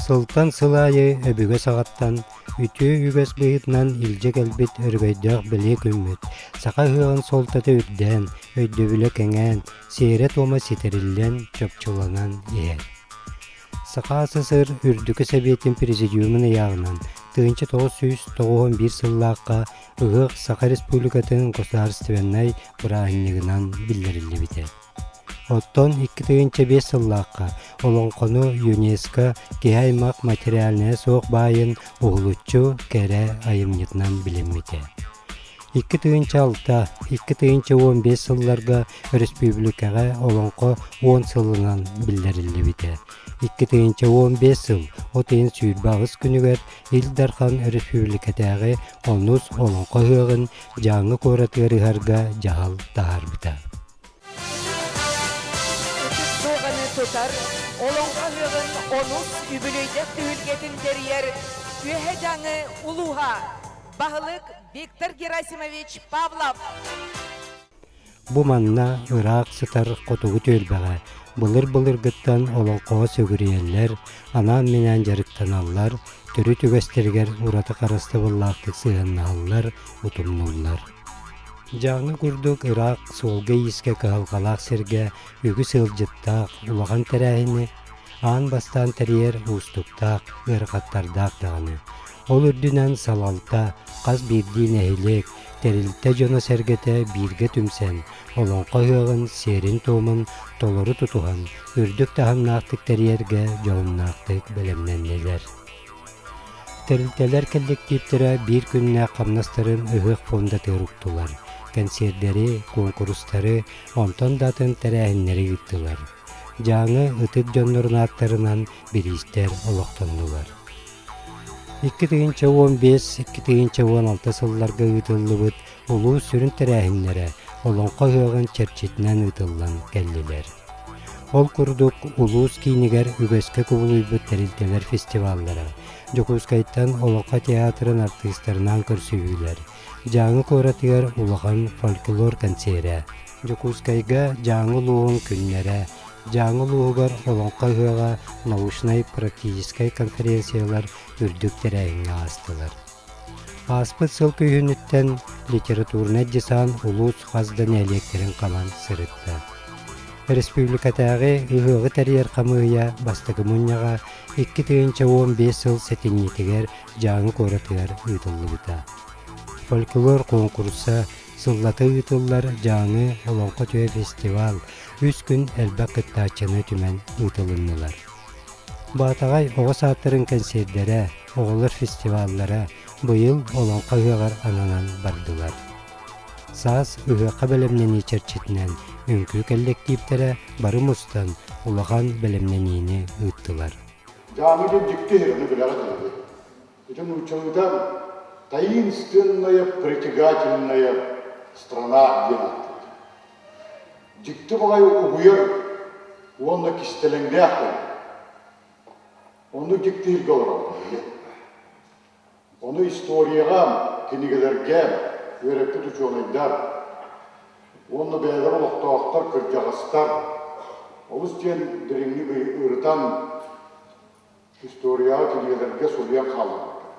Сылтан сыл аайы өбүгэ саҕаттан үтүө үгэс быһыытынан илдьэ кэлбит өрөгөйдөөх бэлиэ күммүт саха ыһыаҕын суолтата үрдээн, өйдөбүлэ кэҥээн, сиэрэ-туома ситэриллэн, чопчуланан иһэр. Саха СССР Үрдүкү Сэбиэтин Президиумун ыйааҕынан 1991 сыллаахха ыһыах Саха Республикатын государственнай бырааһынньыгынан биллэриллибитэ. Оттон 2005 сыллаахха олоҥхону ЮНЕСКО киһи аймах материальнайа суох баайын уһулуччу кэрэ айымньытынан билиммитэ. 2006, 2015 сылларга өрөспүүбүлүкэҕэ Олоҥхо уон сылынан биллэриллибитэ. 2015 сыл от ыйын 28 күнүгэр Ил Дархан өрөспүүбүлүкэтээҕи онус Олоҥхо ыһыаҕын Дьааҥы куоратыгар ыһарга дьаһал таһаарбыта. Ытык дуоҕаны тутар Олоҥхо ыһыаҕын онус үбүлүөйдээх түһүлгэтин тэрийэр Үөһэ Дьааҥы улууһа баһылык Виктор Герасимович Павлов. Бу манна ыраах сытар хотугу түөлбэҕэ былыр-былыргыттан олоҥхоҕо сүгүрүйэллэр, анаан-минээн дьарыктаналлар, төрүт үгэстэригэр ураты харыстабыллаахтык сыһыаннаһаллар, утумнууллар. Дьааҥы курдук ыраах суолга-иискэ кыһалҕалаах сиргэ үгүс ыалдьыттаах улахан тэрээһини аан бастаан тэрийэр уустуктаах, ыарахаттардаах даҕаны. Ол үрдүнэн салалта, хас биирдии нэһилиэк, тэрилтэ дьоно-сэргэтэ бииргэ түмсэн, олоҥхо ыһыаҕын сиэрин-туомун толору тутуһан, үрдүк таһымнаахтык тэрийэргэ дьоһуннаахтык бэлэмнэннилэр. Тэрилтэлэр кэллэктииптэрэ биир күннээх хамнастарын ыһыах фондатыгар уктулар, кэнсиэрдэри, куонкурустары, онтон да атын тэрээһиннэри ыыттылар. Дьааҥы ытык дьоннорун ааттарынан бириистэр олохтоннулар. 2015-2016 сылларга ыытыллыбыт улуус сүрүн тэрээһиннэрэ Олоҥхо ыһыаҕын чэрчитинэн ыытыллан кэллилэр. Ол курдук, улуус киинигэр үгэскэ кубулуйбут тэрилтэлэр фестиваллара, Дьокуускайтан Олоҥхо театрын артыыстарынаан көрсүһүүлэр, Дьааҥы куоратыгар улахан фольклор кэнсиэрэ, Дьокуускайга Дьааҥы улууһун күннэрэ, Дьааҥы улууһугар Олоҥхо ыһыаҕа научнай-практическай конференциялар үрдүк тэрээһиҥҥэ аастылар. Ааспыт сыл күһүнүттэн литературнай десант улуус хас да нэһилиэктэрин хабан сырытта. Республикатааҕы ыһыаҕы тэрийэр хамыыһыйа бастакы мунньаҕа 2015 сыл сэтинньитигэр Дьааҥы куоратыгар ыытыллыбыта. Фольклор куонкуруса сыллата ыытыллар Дьааҥы Олоҥхо түһэ фестивал үс күн элбэх кыттааччыны түмэн ыытылыннылар. Баатаҕай оҕо саадтарын кэнсиэрдэрэ, оҕолор фестиваллара быйыл Олоҥхо ыһыаҕар ананан бардылар. Саас ыһыахха бэлэмнэнии чэрчитинэн үҥкүү кэллэктииптэрэ бары мустан улахан бэлэмнэниини ыыттылар. Дьааҥы диэн дьикти сир, ону билэҕит ини. Ити нууччалыыта таинственная, притягательная страна диэн ааттыыр. Дьикти баҕайы угуйар уонна кистэлэҥнээх дойду. Оннук дьиктииргэ олороллор ийэ. Ону историяҕа, кинигэлэргэ үөрэппит учуонайдар уонна бэйэлэр олохтоохтор, кырдьаҕастар олус диэн дириҥник ырытан историяҕа, кинигэлэргэ суруйан хаалларбыттар.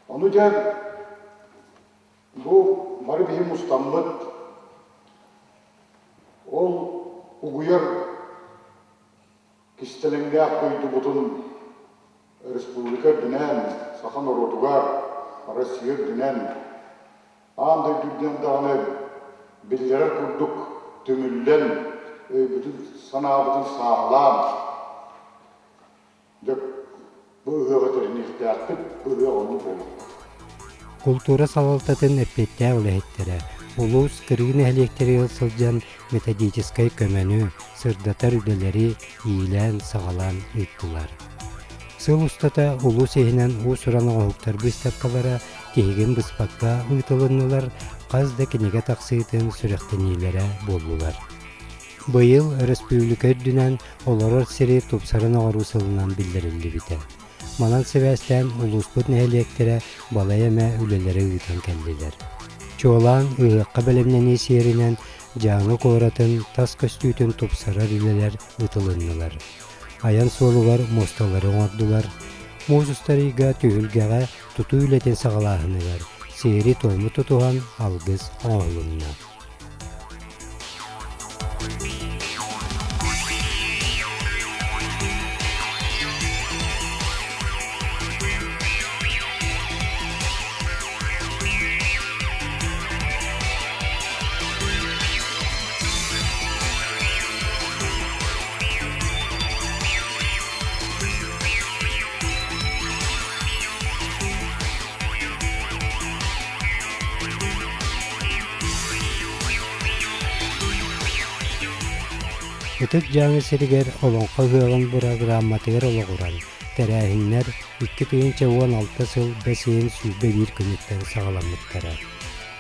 Ону дьэ Бу бары биһи мустаммыт, ол угуйар кистэлэҥнээх дойдубутун республика үрдүнэн, саха норуотугар, Россия үрдүнэн, аан дойду үрдүнэн даҕаны биллэрэр курдук түмүллэн, өйбүтүн-санаабытын сааһылаан, Дьэ, бу ыһыаҕы тэриниэхтээхпит, бу ыһыах оннук буолуохтаах. Култуура салалтатын эппиэттээх үлэһиттэрэ улуус кырыы нэһилиэктэригэр сылдьан методическай көмөнү, сырдатар үлэлэри иилээн-саҕалаан ыыттылар. Сыл устата улуус иһинэн уус-уран оҥоһуктар быыстапкалара тиһигин быспакка ыытылыннылар, хас да кинигэ тахсыытын сүрэхтэниилэрэ буоллулар. Быйыл өрөспүүбүлүкэ үрдүнэн олорор сири тупсаран оҥоруу сылынан биллэриллибитэ. Манан сибээстээн улууспут нэһилиэктэрэ балай эмэ үлэлэри ыытан кэллилэр. Чуолаан ыһыахха бэлэмнэнии сиэринэн Дьааҥы куоратын тас көстүүтүн тупсарар үлэлэр ыытылыннылар. айан суолугар муосталары оҥордулар. Муус устар ыйга түһүлгэҕэ тутуу үлэтин саҕалааһыныгар сиэри-туому тутуһан алгыс оҥоһулунна. Ытык Дьааҥы сиригэр Олоҥхо ыһыаҕын бырагырааматыгар олоҕуран, тэрээһиннэр 2016 сыл бэс ыйын 21 күнүттэн саҕаламмыттара.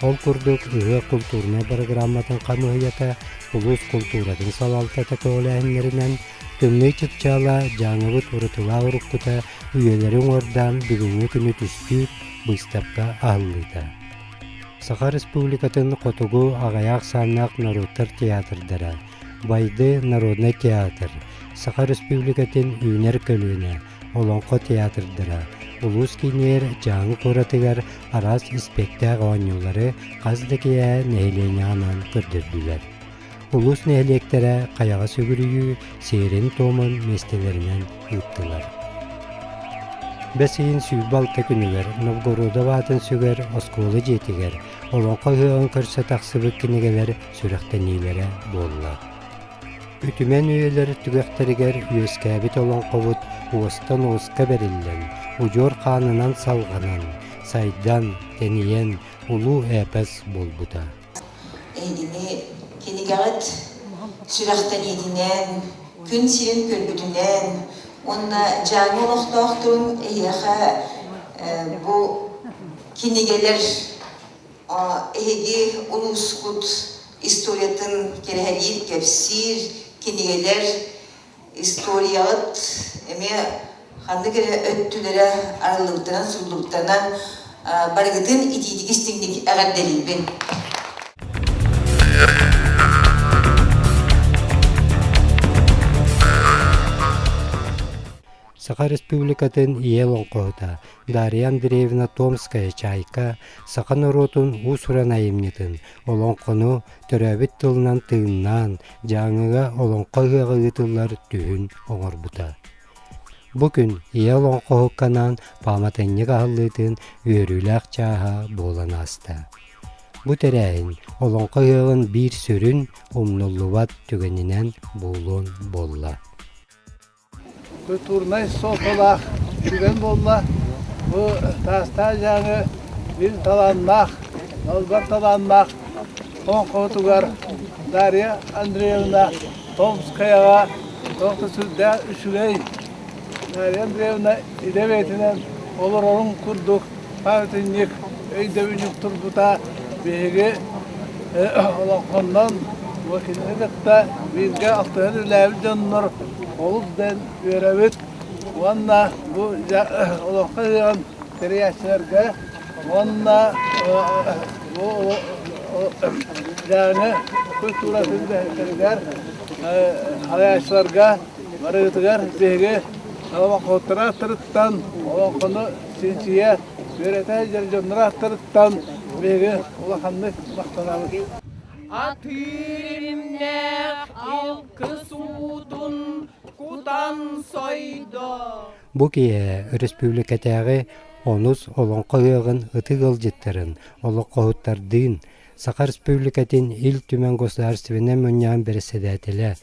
Ол курдук, ыһыах култуурунай бырагырааматын хамыыһыйата улуус култууратын салалтата көҕүлээһиннэринэн Тымныы чыпчаала Дьааҥыбыт уратылаах уруккута үйэлэри уҥуордаан бүгүҥҥү күнү түстүүр быыстапка аһыллыыта. Саха Республикатын хотугу аҕыйах ахсааннаах норуоттар театрдара, Байды народнай театр, Саха Республикатын үүнэр көлүөнэ, Олоҥхо театрдара, улуус киинигэр Дьааҥы куоратыгар араас испэктээх оонньуулары хас да киэһэ нэһилиэнньэҕэ анаан көрдөрдүлэр. Улуус нэһилиэктэрэ хайаҕа сүгүрүйүү сиэрин-туомун миэстэлэринэн ыыттылар. Бэс ыйын 26 күнүгэр Новгородов аатын сүгэр оскуола дьиэтигэр Олоҥхо ыһыаҕын көрсө тахсыбыт кинигэлэр сүрэхтэниилэрэ буолла. Үтүмэн үйэлэр түгэхтэригэр үөскээбит олоҥхобут уостан уоска бэриллэн, удьуор хаанынан салҕанан, сайдан, тэнийэн улуу эпос буолбута. Эһигини кинигэҕит сүрэхтэниитинэн, күн сирин көрбүтүнэн уонна Дьааҥы олохтоохторун эһиэхэ бу кинигэлэр эһиги улуускут историятын кэрэһэлиир, кэпсиир кинигэлэр историяҕыт эмиэ ханнык эрэ өттүлэрэ арыллыбыттанан, суруллубуттанан барыгытын итиитик истиҥник эҕэрдэлиибин. Саха Республикатын Ийэ олоҥхоһута Дарья Андреевна Томская-Чайка саха норуотун уус-уран айымньытын, олоҥхону төрөөбүт тылынан тыыннаан, Дьааҥыга олоҥхо ыһыаҕа ыытыллар түһүн оҥорбута. Бу күн Ийэ олоҥхоһукка анаан пааматынньык аһыллыытын үөрүүлээх чааһа буолан ааста. Бу тэрээһин олоҥхо ыһыаҕын биир сүрүн, умнуллубат түгэнинэн буолуон буолла. Культурнай суолталаах түгэн буолла. Бу Таастаах Дьааҥы биир талааннаах, далбар талааннаах олоҥхоһутугар Дарья Андреевна Томскаяҕа туох да сүрдээх үчүгэй Дарья Андреевна идэ бэйэтинэн олорорун курдук памятник өйдөбүнньүк турбута биһиги олоҥхоннон кинини кытта бииргэ алтыһан үлэлээбит дьоннор олус диэн үөрэбит уонна бу олоҥхо ыһыаҕын тэрийээччилэргэ уонна бу Дьааҥы культуратын үлэһиттэригэр салайааччыларга барыгытыгар биһиги олоҥхоһуттар ааттарыттан олоҥхону чинчийэ үөрэтэ сылдьар дьоннор ааттарыттан биһиги улаханнык махтанабыт. Атыыр имнээх алгыс уутун кутан сойдо. Бу киэһэ өрөспүүбүлүкэтээҕи онус Олоҥхо ыһыаҕын ытык ыалдьыттарын, олоҥхоһуттардыын Саха Республикатын Ил Түмэн Государственнай Мунньаҕын бэрэссэдээтэлэ,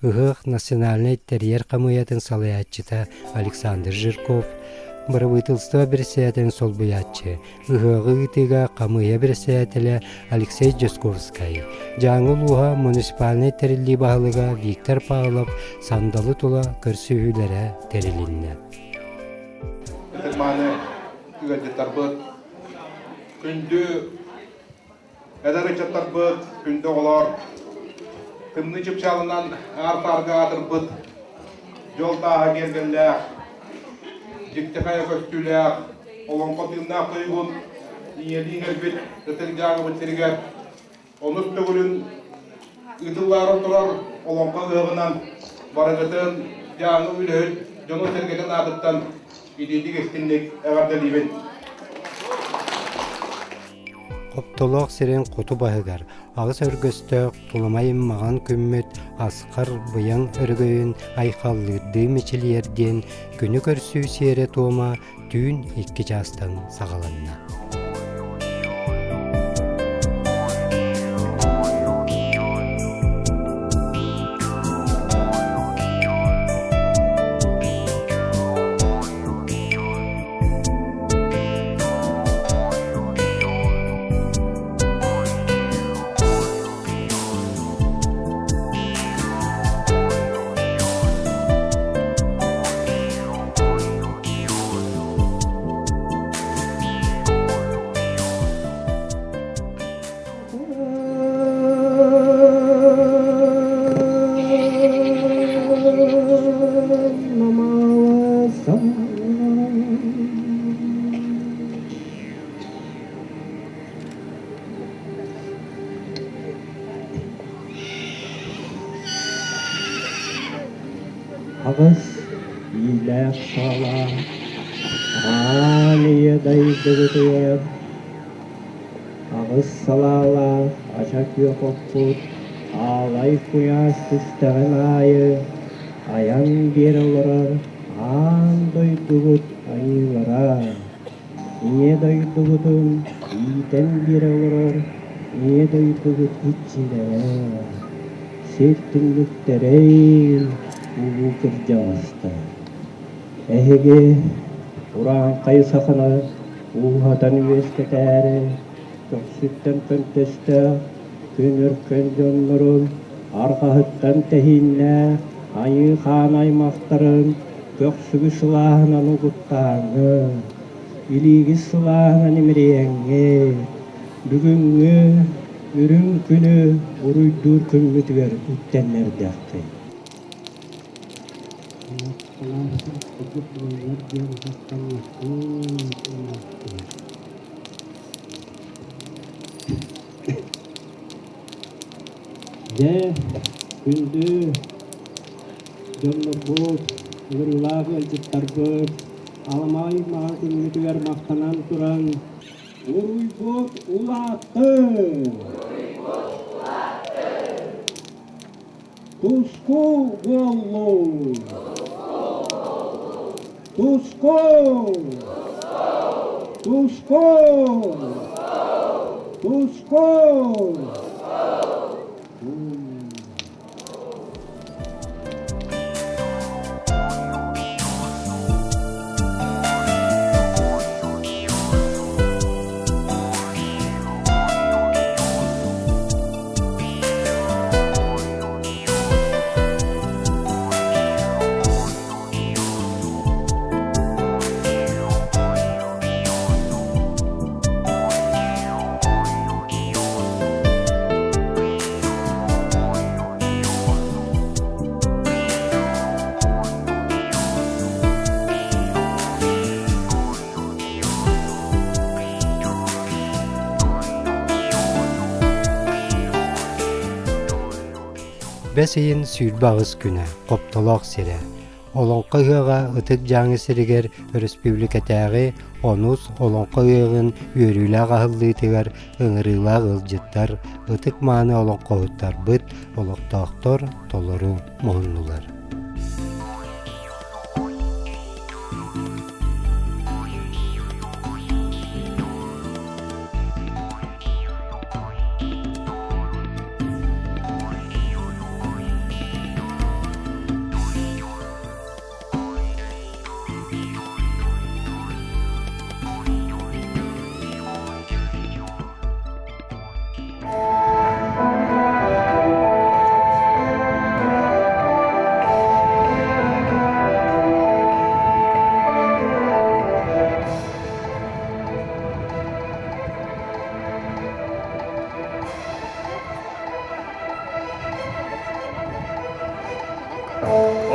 Ыһыах национальнай тэрийэр хамыыһыйатын салайааччыта Александр Жирков, Бырабыыталыстыба бэрэссэдээтэлин солбуйааччы, Ыһыаҕы ыытыыга хамыыһыйа бэрэссэдээтэлэ Алексей Дьосковскай, Дьааҥы улууһа муниципальнай тэриллии баһылыга Виктор Павлов сандалы тула көрсүһүүлэрэ тэрилиннэ. Ытык-мааны ыалдьыттарбыт, күндү Эдэр ыччаттарбыт, күндү оҕолор, тымныы чыпчаалынан аар-саарга аатырбыт дьол тааһа киэргэллээх, дьикти хайа көстүүлээх, олоҥхо тыыннаах тойугун ийэлии иҥэрбит Ытык Дьааҥыбыт сиригэр онус төгүлүн ыытыллаары турар олоҥхо ыһыаҕынан барыгытын Дьааҥы үлэһит дьонун-сэргэтин аатыттан итиитик истиҥник эҕэрдэлиибин. Хоптолоох сирин хоту баһыгар аҕыс өргөстөөх туламай маҕан күммүт Асхар быйаҥ өрөгөйүн айхаллыырдыы мичилийэр диэн күнү көрсүү сиэрэ-туома түүн икки чаастан саҕаланна. Аҕыс иилээх саалаах аан ийэ дайдыбытыгар аҕыс салаалаах ача күөх оппут аалай куйаас түстэҕин аайы айан биэрэ олорор аан дойдубут айыылара Ийэ дойдубутун иитэн биэрэ олорор Ийэ дойдубут иччилэрэ, сир түннүктэрэй, улуу кырдьаҕастар! Эһиги урааҥхай саханы ууһатан үөскэтээри көхсүттэн көнтөстөөх күн өркөн дьоннорун арҕаһыттан тэһииннээх айыы-хаан аймахтарын көхсүгү сылааһынан угуттааҥҥы, илиигит сылааһынан имэрийэҥҥи, бүгүҥҥү үрүҥ күнү уруйдуур күммүтүгэр үктэннэрдэххит. Дьэ, күндү дьоннорбут, ыҥырыылаах ыалдьыттарбыт, аламаҕай маҕан күммүтүгэр махтанан туран, уруйбут улааттын! Туску буоллун! Туску! Туску! Туску! Бэс ыйын 28 күнэ Хоптолоох сирэ. Олоҥхо ыһыаҕа Ытык Дьааҥы сиригэр өрөспүүбүлүкэтээҕи онус Олоҥхо ыһыаҕын үөрүүлээх аһыллыытыгар ыҥырыылаах ыалдьыттар, ытык-мааны олоҥхоһуттарбыт, олохтоохтор толору муһуннулар.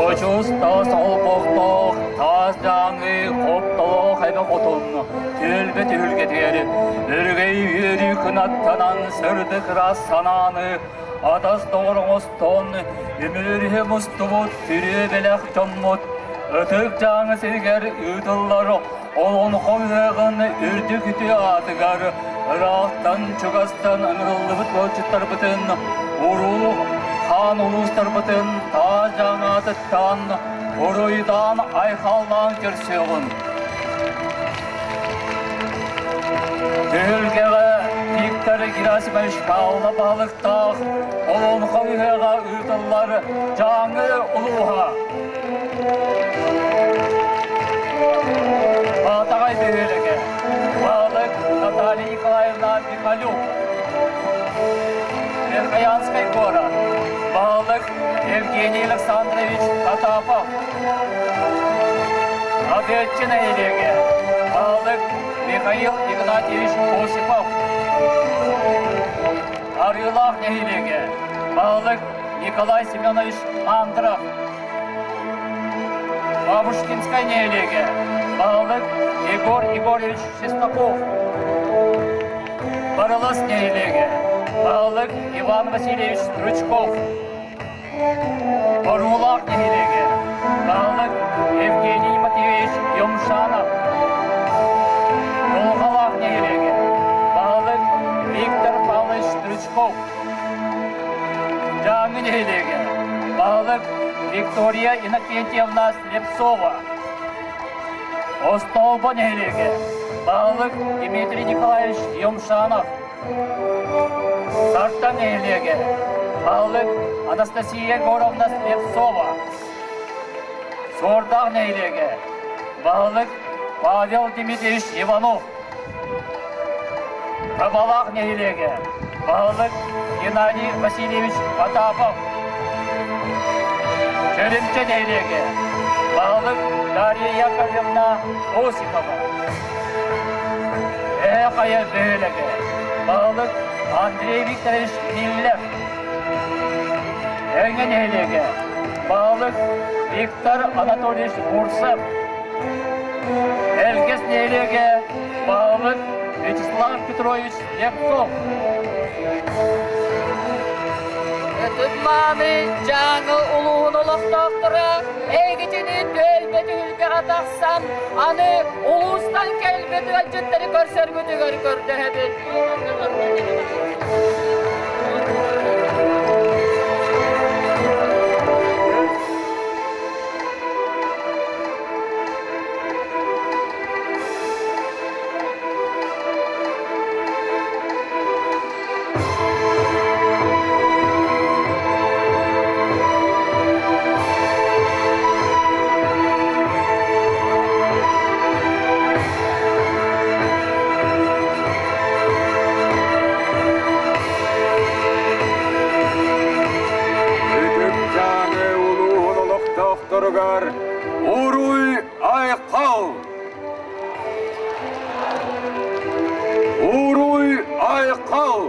Очус таас олбохтоох, таас дьааҥы хоптолоох эбэ хотун түөлбэ түһүлгэтигэр өрөгөй үөрүү кынаттанан сырдык ыраас санааны атас доҕор оҥостон, үмүөрүһэ мустубут күрүө бэлэх дьоммут Ытык Дьааҥы сиригэр ыытыллар Олоҥхо ыһыаҕын үрдүк үтүө аатыгар ыраахтан чугастан ыҥырыллыбыт ыалдьыттарбытын уруу хаан улуустарбытын Таас Дьааҥы аатыттан уруйдаан айхаллаан көрсүөҕүн. Түһүлгэҕэ Виктор Герасимович Павлов баһылыктаах Олоҥхо ыһыаҕа ыытыллар Дьааҥы улууһа. Баатаҕай бөһүөлэгэ. Баһылык Наталья Николаевна Михалюк. Верхоянскай куорат. Баһылык Евгений Александрович Потапов. Адыаччы нэһилиэгэ. Баһылык Михаил Игнатьевич Осипов. Арыылаах нэһилиэгэ. Баһылык Николай Семенович Мандров. Бабушкинскай нэһилиэгэ. Баһылык Егор Егорович Шестаков. Барылас нэһилиэгэ. Баһылык Иван Васильевич Стручков. Боруулаах нэһилиэгэ. Баһылык Евгений Матвеевич Юмшанов. Дулҕалаах нэһилиэгэ. Баһылык Виктор Павлович Стручков. Дьааҥы нэһилиэгэ. Баһылык Виктория Иннокентьевна Слепцова. Остоолбо нэһилиэгэ. Баһылык Дмитрий Николаевич Юмшанов. Сарта нэһилиэгэ. Баһылык Анастасия Егоровна Слепцова. Суордаах нэһилиэгэ. Баһылык Павел Дмитриевич Иванов. Табалаах нэһилиэгэ. Баһылык Геннадий Васильевич Потапов. Чөрүмчэ нэһилиэгэ. Баһылык Дарья Яковлевна Осипова. Эһэ Хайа бөһүөлэгэ. Баһылык Андрей Викторович Миллев. Эҥэ нэһилиэгэ. Баһылык Виктор Анатольевич Бурцев. Элгэс нэһилиэгэ баһылык Вячеслав Петрович Слепцов. Ытык-мааны Дьааҥы улууһун олохтоохторо эйгитини түөлбэ түһүлгэҕэ тахсан, аны улуустан кэлбит ыалдьыттары көрсөргүтүгэр көрдөһөбүт. Ытык Дьааҥы улууһун олохтоохторугар Уруй айхал! Уруй айхал!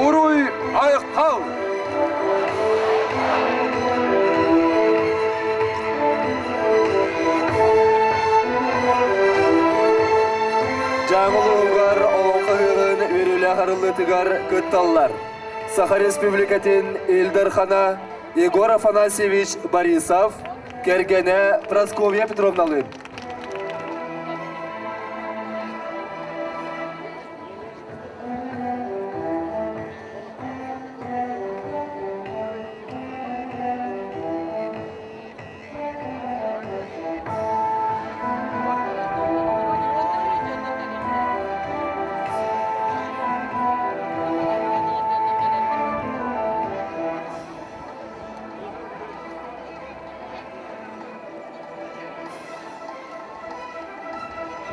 Уруй айхал! Дьааҥы улууһугар Олоҥхо ыһыаҕын үөрүүлээх арыллыытыгар кытталлар. Саха Республикатын Ил Дархана Егор Афанасьевич Борисов, кэргэнэ Прасковья Петровналыын.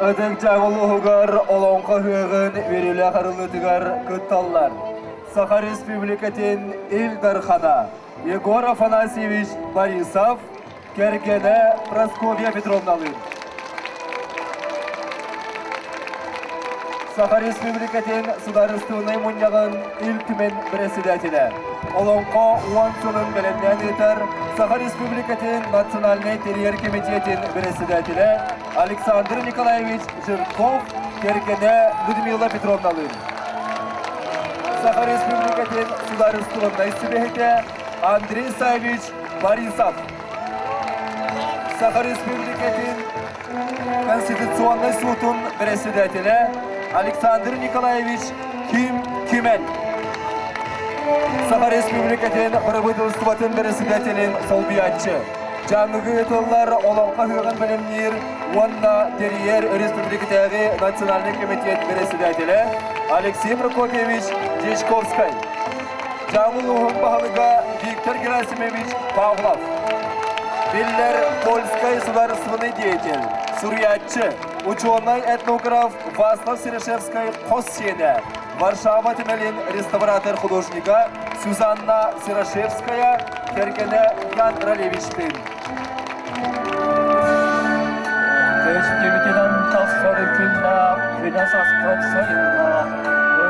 Ытык Дьааҥы улууһугар Олоҥхо ыһыаҕын үөрүүлээх арыллыытыгар кытталлар. Саха Республикатын Ил Дархана Егор Афанасьевич Борисов, кэргэнэ Прасковья Петровналыын. Саха Республикатын Судаарыстыбаннай Мунньаҕын Ил Түмэн председателэ, Олоҥхо уон сылын бэлэмнээн ыытар Саха Республикатын Национальнай тэрийэр кэмитиэтин председателэ Александр Николаевич Жирков, кэргэнэ Людмила Петровналыын. Саха Республикатын судаарыстыбаннай сүбэһитэ Андрей Савич Борисов. Саха Республикатын Конституционнай суутун председателэ Александр Николаевич Ким Кимэн. Саха Республикатын правительствотын председателин солбуйааччы. Дьааҥыга ыытыллар Олоҥхо ыһыаҕын бэлэмниир уонна тэрийэр республикатааҕы национальнай комитет председателэ Алексей Прокопьевич Дьячковскай. Дьааҥы улууһун баһылыга Виктор Герасимович Павлов. Биллэр польскай судаарыстыбаннай деятель, суруйааччы, учуонай-этнограф Васлав Серошевскай хос сиэнэ, Варшава түмэлин реставратор-художнига Сюзанна Серошевская кэргэнэ Ян Ралевичтыын. Көстүбүтүнэн тахсар күннээх, күнэ саспыт сайыннаах,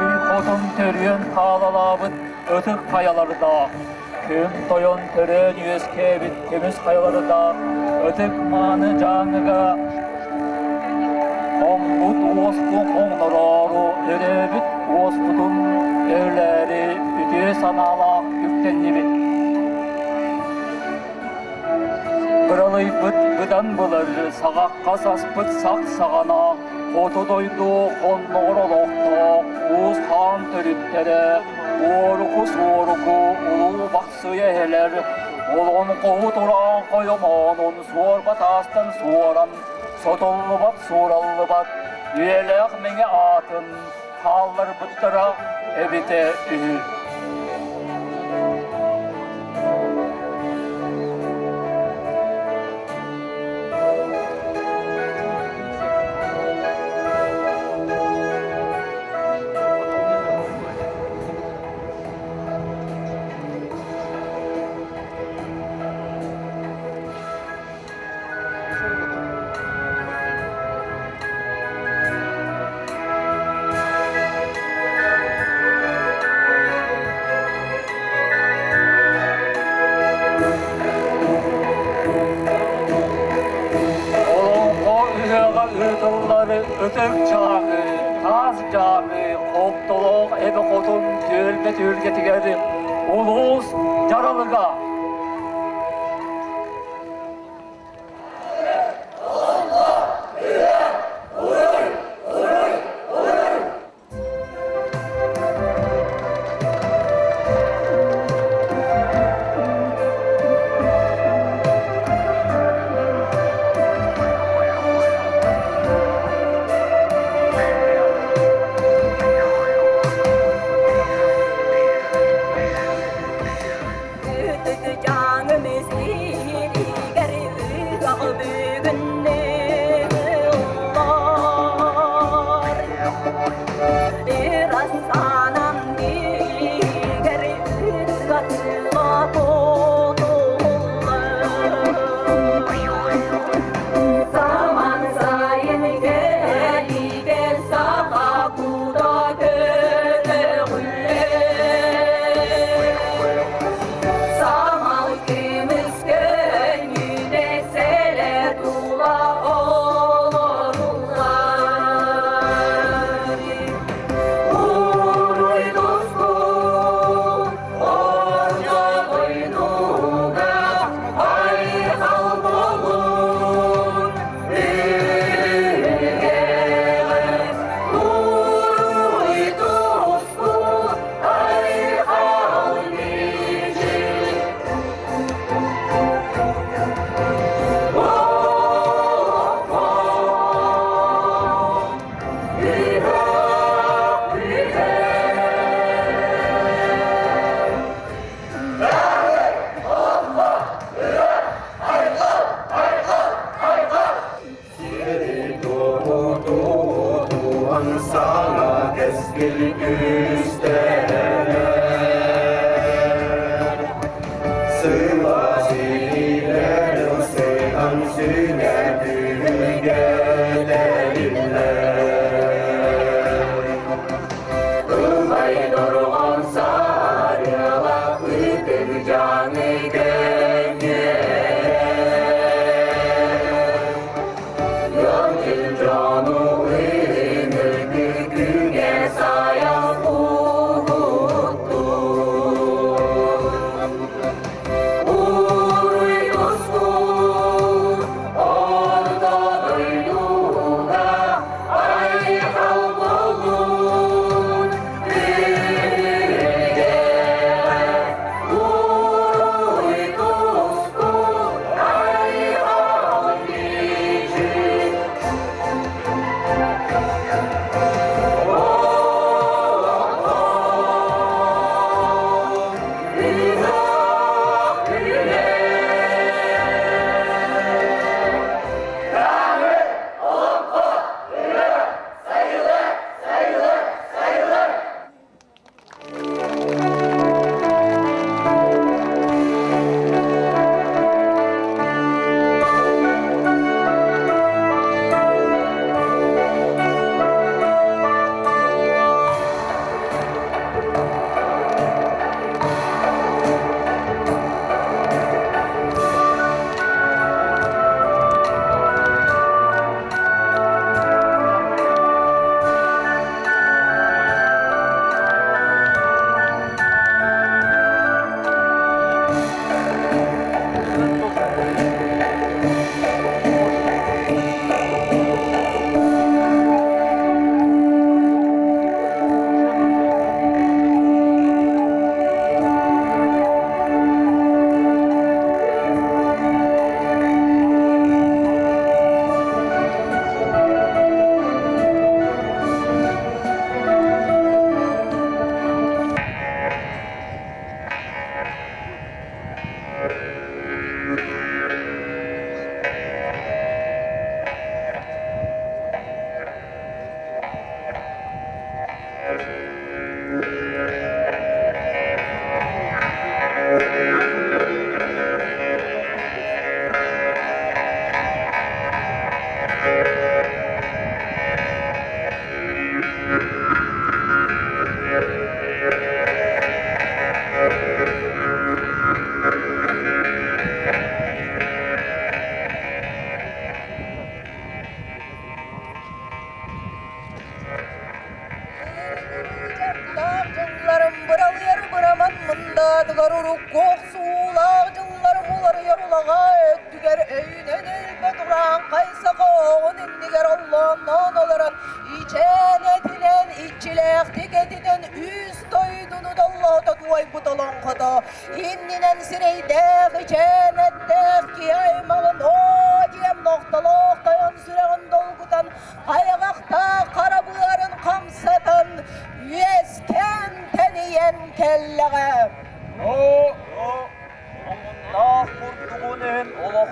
ый хотун төрүөн хаалалаабыт ытык хайалардаах, күн тойон төрөөн үөскээбит көмүс хайалардаах ытык мааны Дьааҥыга Хоммут уоспун хоҥнороору, өрөөбүт уоспутун өлөөрү үтүө санаалаах үктэннибит. Быралыйбыт быдан былыр, саҕахха саспыт сах саҕана, хоту дойду хонноҕор олохтоох уус хаан төрүттэрэ, уоруку суоруку улуу бахсыйа эһэлэр, олоҥхоһу тураан хойомоонун суорба таастан суоран, сотуллубат суураллыбат үйэлээх мэҥэ аатын хаалларбыттара эбитэ үһү. Олоҥхо ыһыаҕа ыытыллар ытык чааһы, таас дьааһы, хоптолоох эбэ хотун түөлбэ түһүлгэтигэр улуус дьаралыга.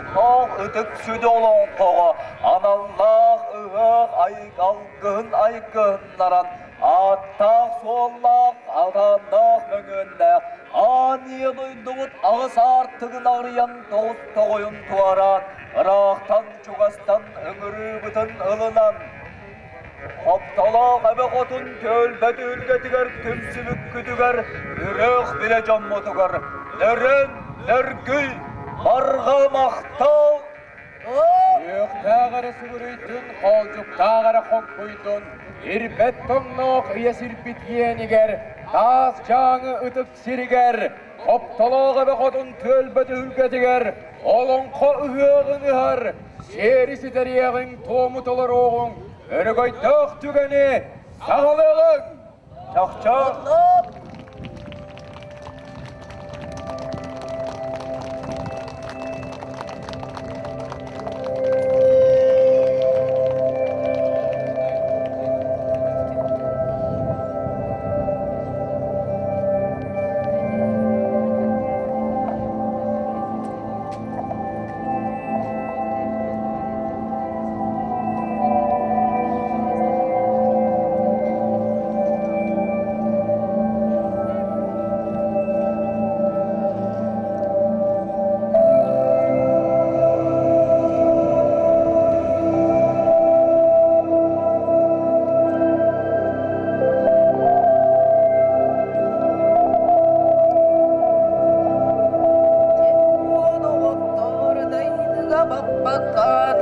олохтоох ытык сүдү олоҥхоҕо аналлаах ыһыах алгыһын айгыһыннаран ааттаах-суоллаах, атааннаах мөҥүөннээх аан ийэ дойдубут аҕыс аартыгын арыйан тоҕус тоҕойун туораан, ыраахтан-чугастан ыҥырыыбытын ылынан, Хоптолоох эбэ хотун түөлбэ түһүлгэтигэр түмсүбүккүтүгэр үрэх билэ дьоммутугар нөрөн, нөргүй, барҕа махтал! Үөхтээх эрэ сүгүрүйдүн, хоолдьуктаах эрэ хоҥкуйдун, ирбэт тоҥноох ийэ сирбит иэнигэр, таас дьааҥы ытык сиригэр, Хоптолоох эбэ хотун түөлбэ түһүлгэтигэр олоҥхо ыһыаҕын ыһар, сиэри ситэриэҕиҥ, туому толоруоҕуҥ, өрөгөйдөөх түгэни саҕалыаҕыҥ! Чахчы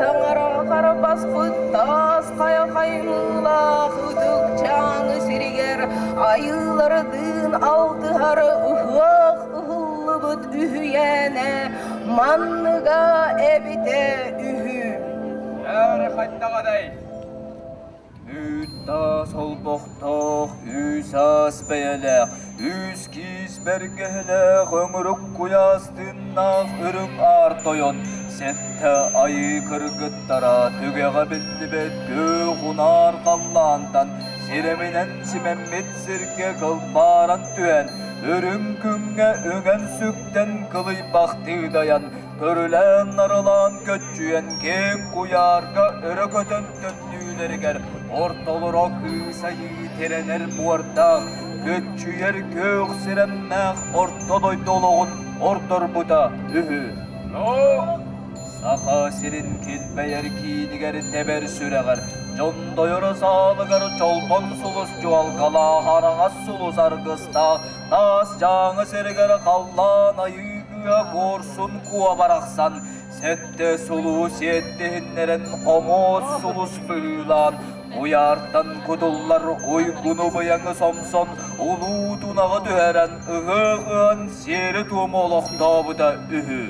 Таҥара харбаспыт таас хайа хаймыылаах ытык чааҥы сиригэр айыылардыын алтыһар ыһыах ыһыллыбыт үһүйээнэ манныга эбитэ үһү. Бары хайдаҕадай? Үүт-таас олбохтоох, үс-аас бэйэлээх, үс киис бэргэһэлээх, өҥүрүк куйаас тыыннаах үрүҥ аар тойон, сэттэ айыы кыргыттара түгэҕэ биллибэт күөх унаар халлаантан сирэминэн симэммит сиргэ кылбааран түһэн, үрүҥ күҥҥэ үҥэн-сүктэн кылыйбахтыы дайан, көрүлээн-нарылаан көччүйэн киэҥ куйаарга өрө көтөн төннүүлэригэр ортолоро кыыс айыы тирэнэр буордаах, көччүйэр күөх сирэмнээх орто дойду олоҕун ордорбута үһү. Саха сирин килбэйэр киинигэр тэбэр сүрэҕэр, дьондойор саалыгар чолбон сулус дьуолкалаах араҥас сулус аргыстаах таас дьааҥы сиригэр халлаан айыы кыа куорсун куо барахсан сэттэ сулуу сиэттиһиннэрэн хомуос сулус быһыылаан уйаартан кутуллар уйгуну быйаҥы сомсон улуу тунаҕы түһэрэн ыһыах ыан сиэри-туому олохтообута үһү.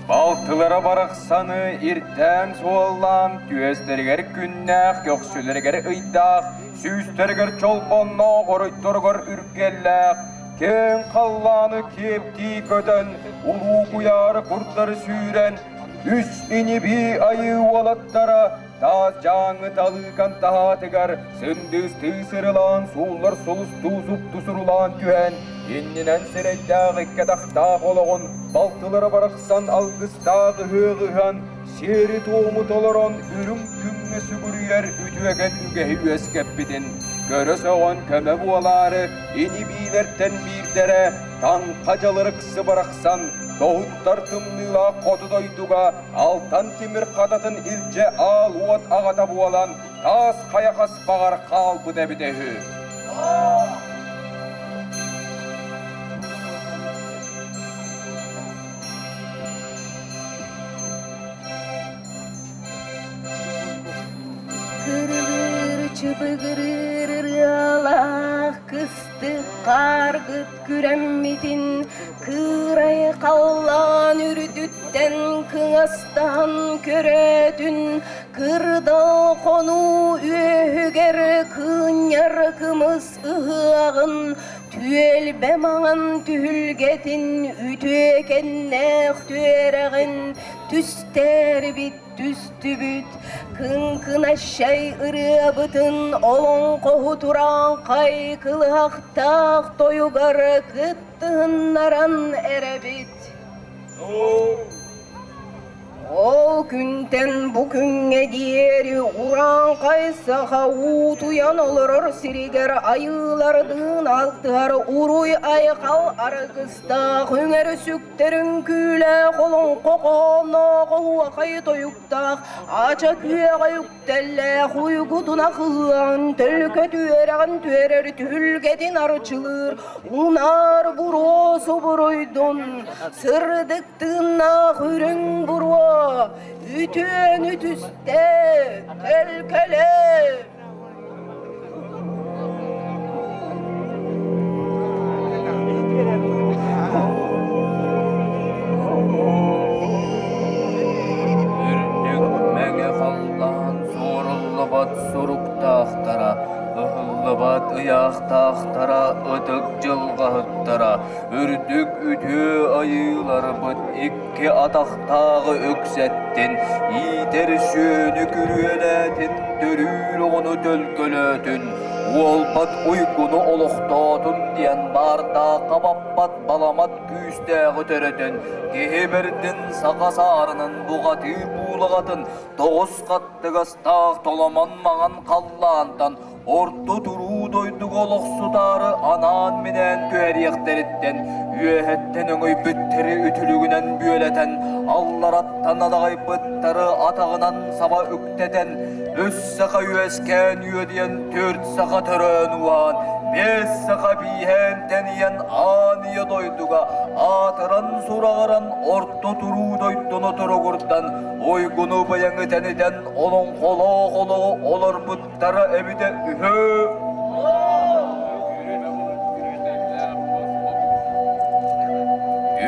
Балтылара барахсаны ирдээн суоллаан түөстэригэр күннээх, көхсүлэригэр ыйдаах, сүүстэригэр чолбонноох, оройдоругар үргэллээх, киэҥ халлааны киэптии көтөн, улуу куйаары курдары сүүрэн, үс ини-бии айыы уолаттара таас дьааҥы талыыкан таһаатыгар сындыыстыы сырылаан сууллар сулустуу супту сурулаан түһэн, иннинэн сирэйдээх икки атахтаах олоҕун балтылара барахсан алгыстаах ыһыах ыһан, сиэри-туому толорон үрүҥ күҥҥэ сүгүрүйэр үтүөкэн үгэһи үөскэппитин көрө сөҕөн көмө буолаары ини-биилэртэн биирдэрэ таҥха дьалырыксы барахсан тоһуттар тымныылаах хоту дойдуга алтан тимир хататын илдьэ аал уот аҕата буолан таас хайа хаспаҕар хаалбыт эбитэ үһү. Кырылыыр чыбыгырыыр ырыалаах кыстык хааргыт күрэммитин кыырай халлаан үрдүттэн кыҥастаһан көрөөтүн кырдал хонуу үөһүгэр кыынньар кымыс ыһыаҕын түөлбэ маҥан түһүлгэтин үтүөкэннээх түөрэҕин түстээрбит түстүбүт кыҥкынащай ырыабытын олоҥхоһу турааҥхай кылыһахтаах тойугар кыттыһыннаран эрэбит. Ол күнтэн бу күҥҥэ диэри урааҥхай саха уутуйан олорор сиригэр айыылардыын алтыһар уруй-айхал аргыстаах үҥэр сүктэр үҥкүүлээх олоҥхо хоһоонноох оһуохай тойуктаах ача күөҕэ үктэллээх уйгутун ахыһыан төлкө түөрэҕин түөрэр түһүлгэтин арчылыыр унаар буруо субуруйдун сырдык Тыыннаах үрүҥ буруо үтүөнү түстэ, төлкөлө! Үрдүк мэҥэ халлаан суоруллубат суруктаахтара, ыһыллыбат ыйаахтаахтара, ытык дьылҕаһыттара Үрдүк үтүө айыыларбыт икки атахтааҕы үксэттин, иитэр сүөнү күрүөлээтин, төрүүр оҕону төлкөлөөтүн, уолбат уйгуну олохтоотун диэн баардаахха баппат баламат күүстээҕи төрөтөн, киһи бэрдин саха саарынын буҕатыы буулаҕатын тоҕус хаттыгастаах толомон маҥан халлаантан Орто туруу дойдуга олохсутаары анаан-минээн түһэриэхтэриттэн, үөһэттэн өҥөйбүттэри үтүлүгүнэн бүөлэтэн, аллараттан адаҕайбыттары атаҕынан саба үктэтэн, үс саха үөскээн үөдүйэн, түөрт саха төрөөн ууһаан, биэс саха бииһээн тэнийэн аан ийэ дойдуга аатыран-сураҕыран орто туруу дойдуну туругурдан, уйгуну быйаҥы тэнитэн олоҥхолоох олоҕу олорбут Тара эбитэ үһү.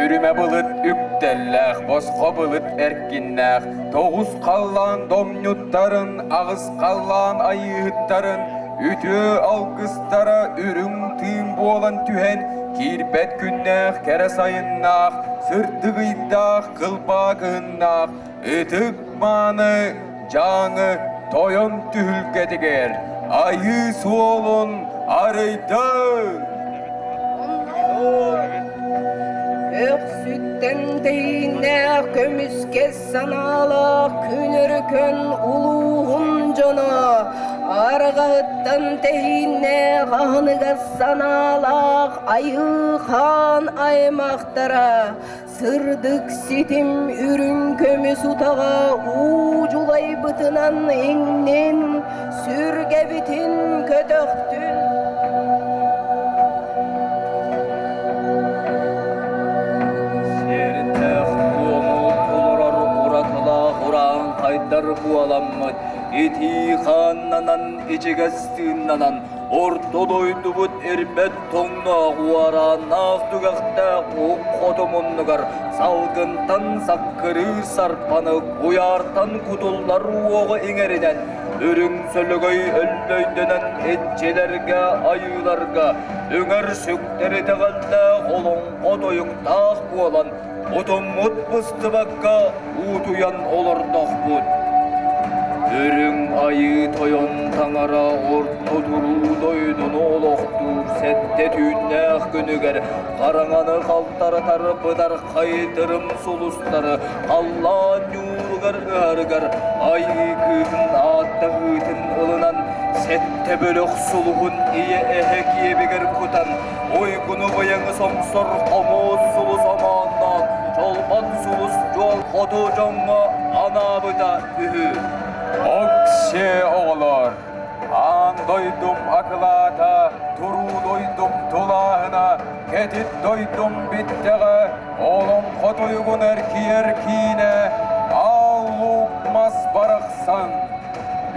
Үрүмэ былыт үктэллээх, босхо былыт эркиннээх, тоҕус халлаан домньуттарын, аҕыс халлаан айыыһыттарын, үтүө алгыстара үрүҥ тыын буолан түһэн, киирбэт күннээх кэрэ сайыннаах, сырдык ыйдаах, кылбаа кыһыннаах, ытык мааны Дьааҥы тойон түһүлгэтигэр айыы суолун арыйдын! Өксүттэн тэйииннээх көмүскэс санаалаах күн өркөн улууһун дьоно арҕаһыттан тэһииннээх аһыныгас санаалаах айыы хаан аймахтара Сырдык ситим үрүҥ көмүс утаҕа уу дьулайбытынан иҥнин, сүргэбитин көтөхтүн. Сиэрдээх туому толорор уратылаах урааҥхайдар буоламмыт, итии хааннанан, ичигэс тыыннанан, орто дойдубут ирбэт тоҥноох уорааннаах түгэхтээх уһук хоту муннугар салгынтан саккырыыр сарпаны куйаартан кутуллар уоҕу иҥэринэн үрүҥ сөлөгөй өллөйдөнөн иччилэргэ айыыларга үҥэр сүктэр итэҕэллээх олоҥхо тойуктаах буолан Утуммут быстыбакка уутуйан олордохпут. Үрүҥ Айыы Тойон Таҥара орто туруу дойдуну олохтуур сэттэ түүннээх күнүгэр хараҥаны халтаратар бытархай тырым сулустары халлаан ньууругар ыһарыгар Айыы кыыһын ааттаһыытын ылынан сэттэ бөлөх сулуһун ийэ эһэ киэбигэр кутан Уйгуну быйаҥы сомсор хомуус сулус омоонноон, чолбон сулус дьол хоту дьоҥҥо анаабыта үһү. Оксе оҕолор, аан дойдум акылаата, туруу дойдум тулааһына, кэтит дойдум биттэҕэ, олоҥхо тойугун эркийэр киинэ, аал луук мас барахсан.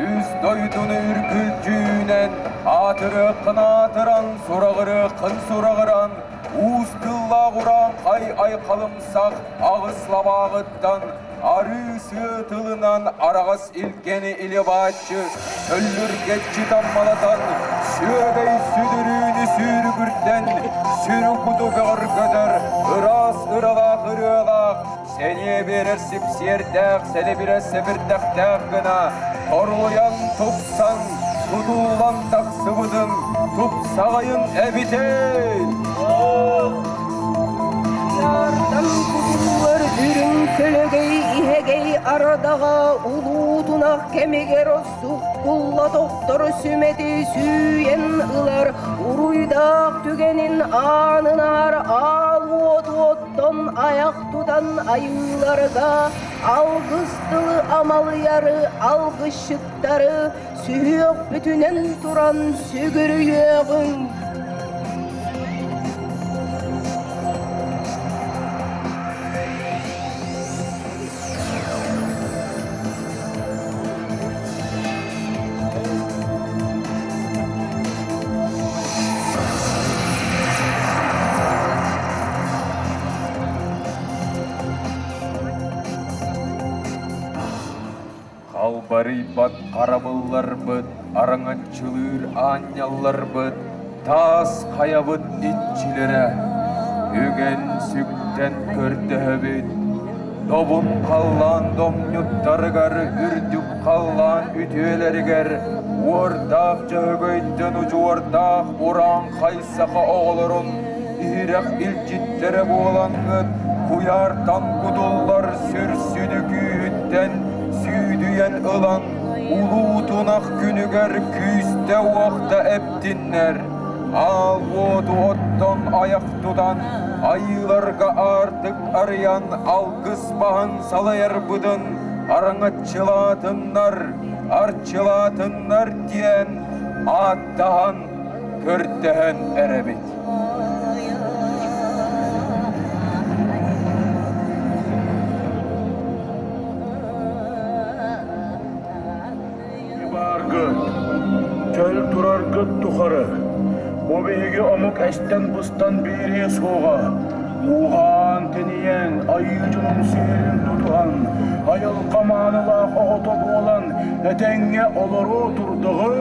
Үс дойдуну үргүлдьүүнэн, аатырыаххын аатыран, сураҕырыаххын сураҕыран, уус тыллаах урааҥхай айхалымсах аҕыс лабааҕыттан арыы сыа тылынан араҕас илгэни илэ-бааччы өллүргэччи таммалатан, сүөгэй сүдүрүүнү сүүрүгүрдэн, сүрү куту бөҕөргөтөр ыраас ыралаах ырыалаах Сэниэ биэрэр сипсиэрдээх, сэлибирэ сэбирдэхтээх гына торулуйан тупсан, тутуллан тахсыбытын тупсаҕайын эбитин! Ярдан кутуллар Үрүҥ сөлөгөй иһэгэй ардаҕа улуутунах кэмигэр суккулла тохтор сүмэти сүүйэн ылар уруйдаах түгэнин аанынаар аал уот уоттан айах тутан айыыларга алгыс тылы амалыйары алгысчыттары сүһүөхпүтүнэн туран сүгүрүйүөҕүҥ. Халбарыйбат харабылларбыт, араҥаччылыыр аанньалларбыт, таас хайабыт иччилэрэ, үгэн-сүктэн көрдөһөбүт, добун халлаан домньуттарыгар, үрдүк халлаан үтүөлэригэр, уордаах дьөһөгөйтөн удьуордаах урааҥхай саха оҕолорун иһирэх илдьиттэрэ буолаҥҥыт, куйаартан кутуллар сүр сүдү күүһүттэн сүүдүйэн ылан, улуу тунах күнүгэр күүстэ-уохта эптиннэр, аал уоту оттон айах тутан, айыыларга аартык арыйан алгыс баһын салайарбытын араҥаччылаатыннар, арчылаатыннар диэн ааттаһан көрдөһөн эрэбит. Бааргыт, чөл тураргыт тухары, бу биһиги омук эстэн-быстан биэриэ суоҕа. Ууһаан-тэнийэн, айыы дьонун сиэрин тутуһан, айылҕа маанылаах оҕото буолан, этэҥҥэ олоруо турдаҕын.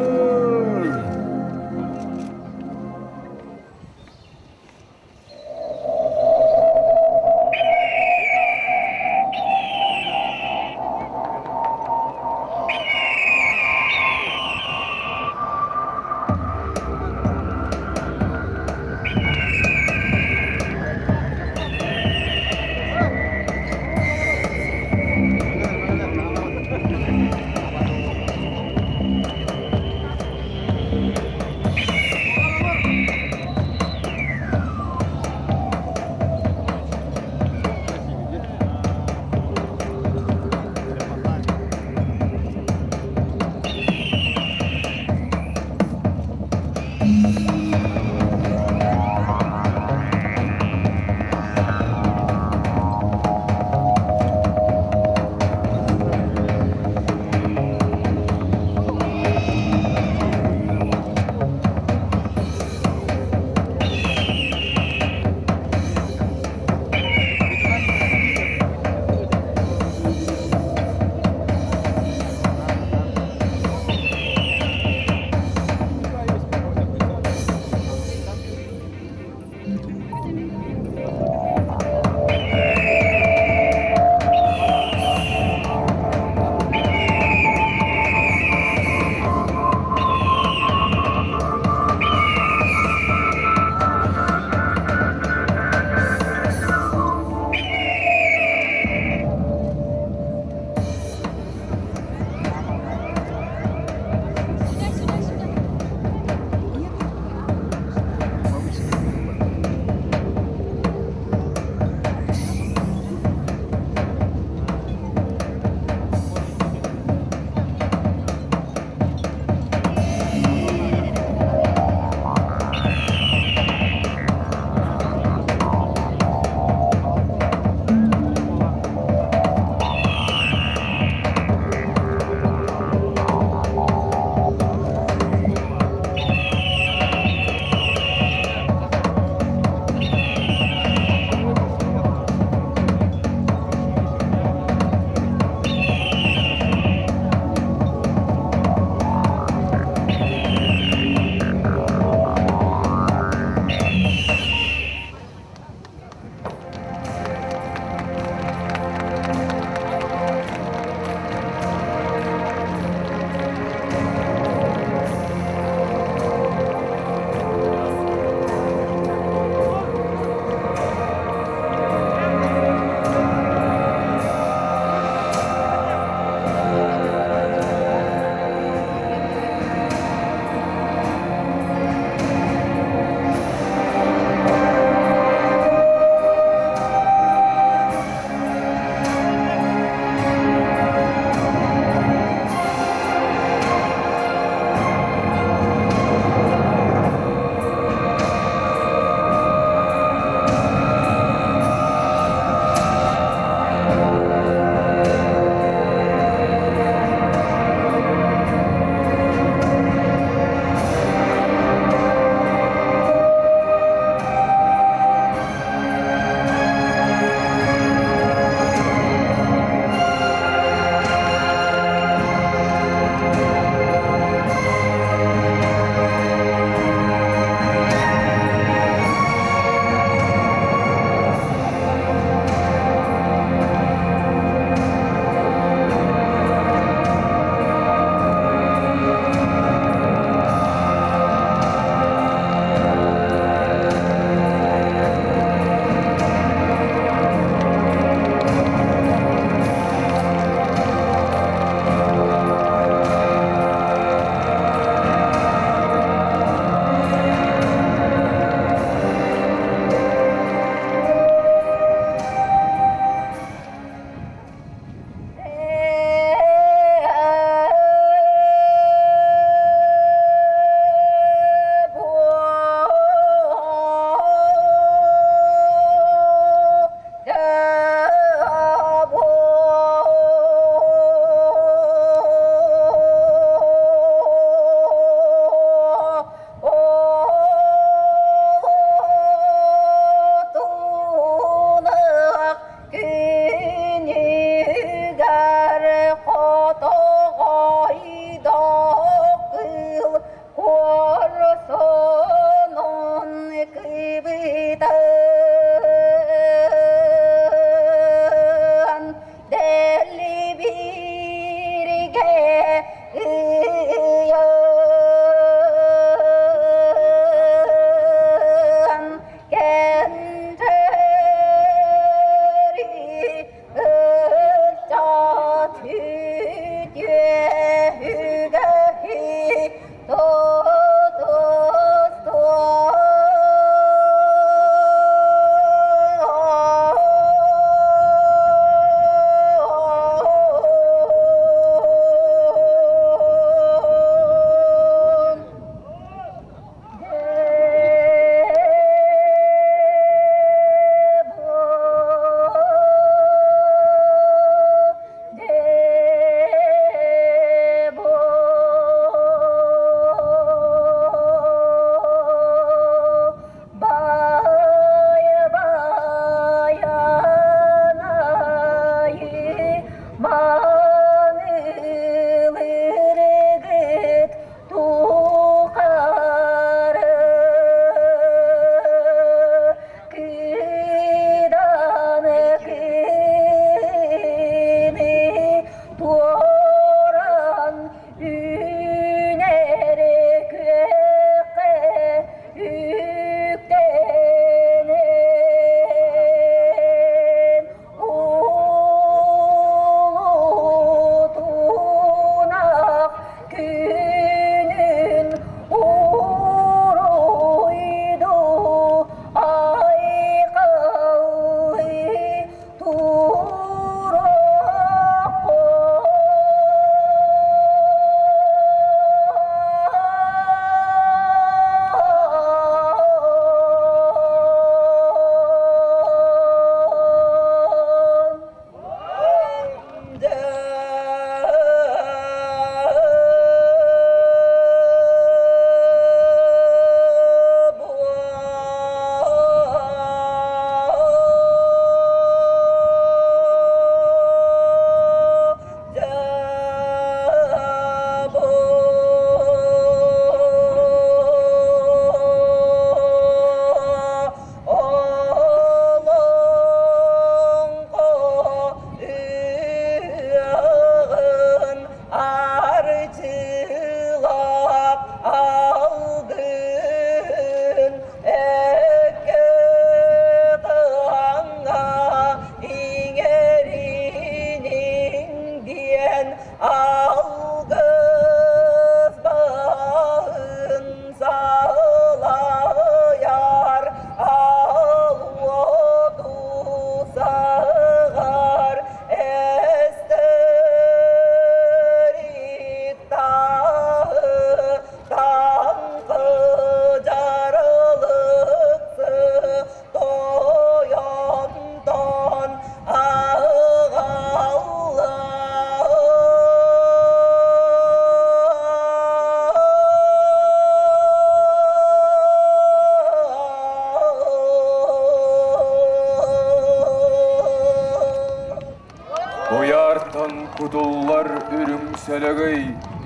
Куйаартан кутуллар үрүҥ сөлөгөй,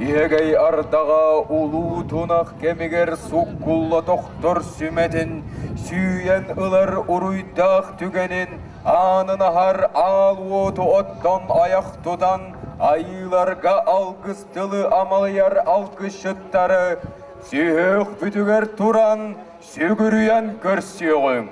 иһэгэй ардаҕа улуу тунах кэмигэр суккулла тохтор сүмэтин, сүүйэн ылар уруйдаах түгэнин, аанын аһар аал уоту оттон айах тутан, айыыларга алгыс тылы амалыйар алгысчыттары сүһүөхпүтүгэр туран сүгүрүйэн көрсүөҕүҥ.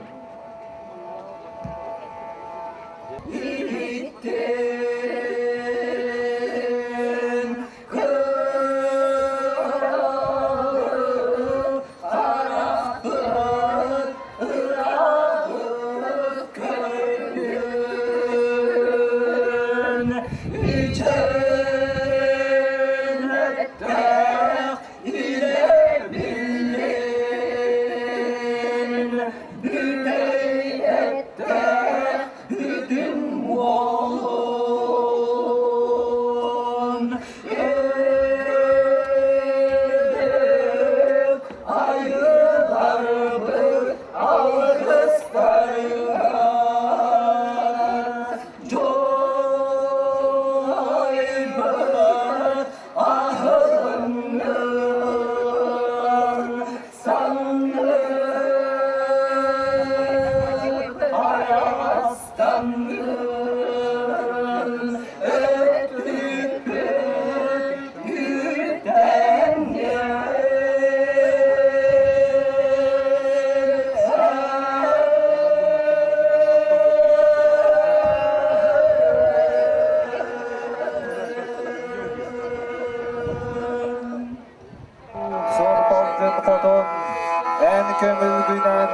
Суорбалдьын хотун, эн көҥүлгүнэн,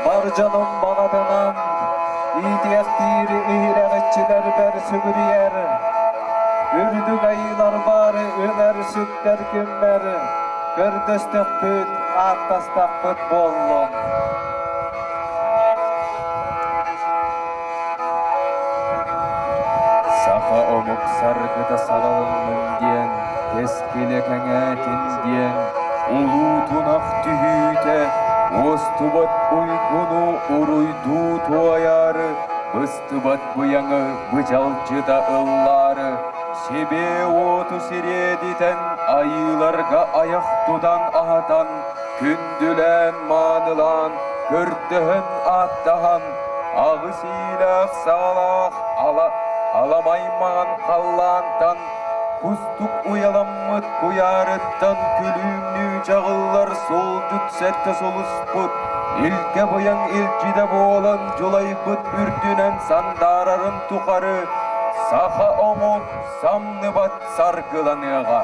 бар дьонум баҕатынан, иитиэхтиир иһирэҕиччилэрбэр сүгүрүйэр, үрдүк айыыларбар үҥэр-сүктэр күммэр көрдөстөхпүт, ааттастахпыт буоллун. Саха омук саргыта салалыннын диэн, кэскилэ кэҥээтин диэн, улуу тунах түһүүтэ, уостубат уйгуну уруйдуу туойаары, быстыбат быйаҥы быдьалдьыта ыллаары, сибиэ уоту сириэдитэн, айыыларга айах тутан аһатан, күндүлээн маанылаан, көрдөһөн ааттаһан, аҕыс иилээх саҕалаах ала аламай маҥан халлаантан кустук уйаламмыт куйаарыттан күлүүмнүү чаҕыллар суолдьут сэттэ сулуспут илгэ быйаҥ илдьитэ буолан дьулайбыт үрдүнэн сандаарарын тухары саха омук самныбат саргыланыаҕа.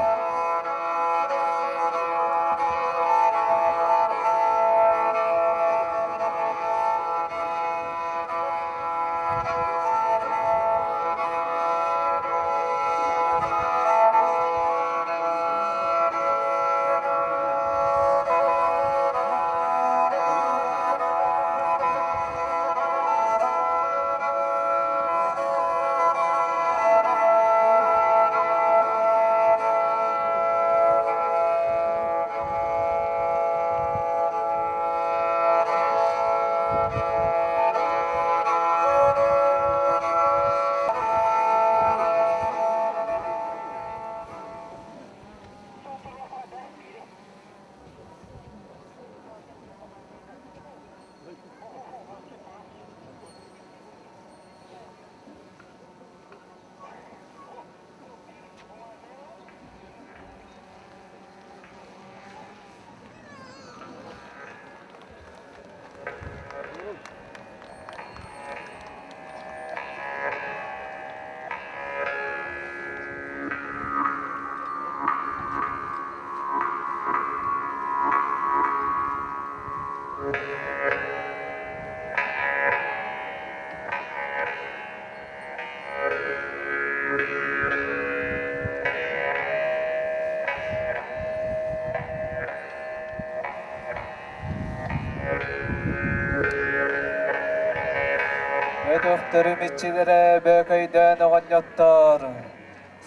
Өтөхтөрүм иччилэрэ бөөкөйдөөн оҕонньоттор,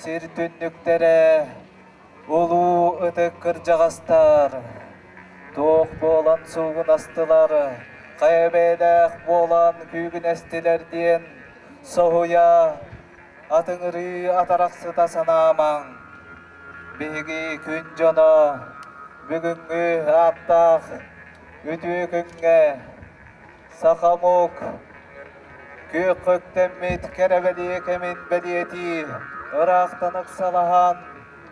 сир түннүктэрэ, улуу ытык кырдьаҕастар, туох буолан суугунастылар, хайа бэйэлээх буолан күүгүнэстилэр диэн соһуйа. атыҥырыы атарахсыта санаамаҥ. Биһиги күн дьоно бүгүҥҥү ааттаах үтүө күҥҥэ саха омук күөх өктөммүт кэрэ бэлиэ кэмин бэлиэтии ыраахтан ыксалаһан,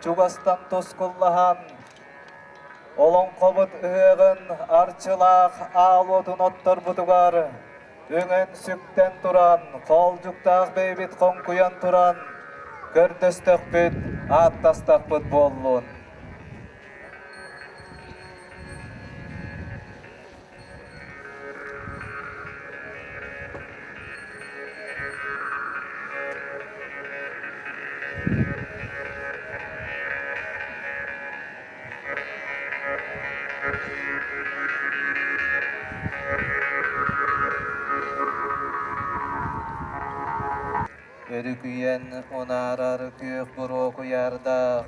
чугастан тускуллаһан Олоҥхобут ыһыаҕын арчылаах аал уотун отторбутугар үҥэн-сүктэн туран, хоолдьуктаах бэйэбит хоҥкуйан туран, көрдөстөхпүт, ааттастахпыт буоллун. Өрүкүйэн унаарар күөх буруо куйаардаах,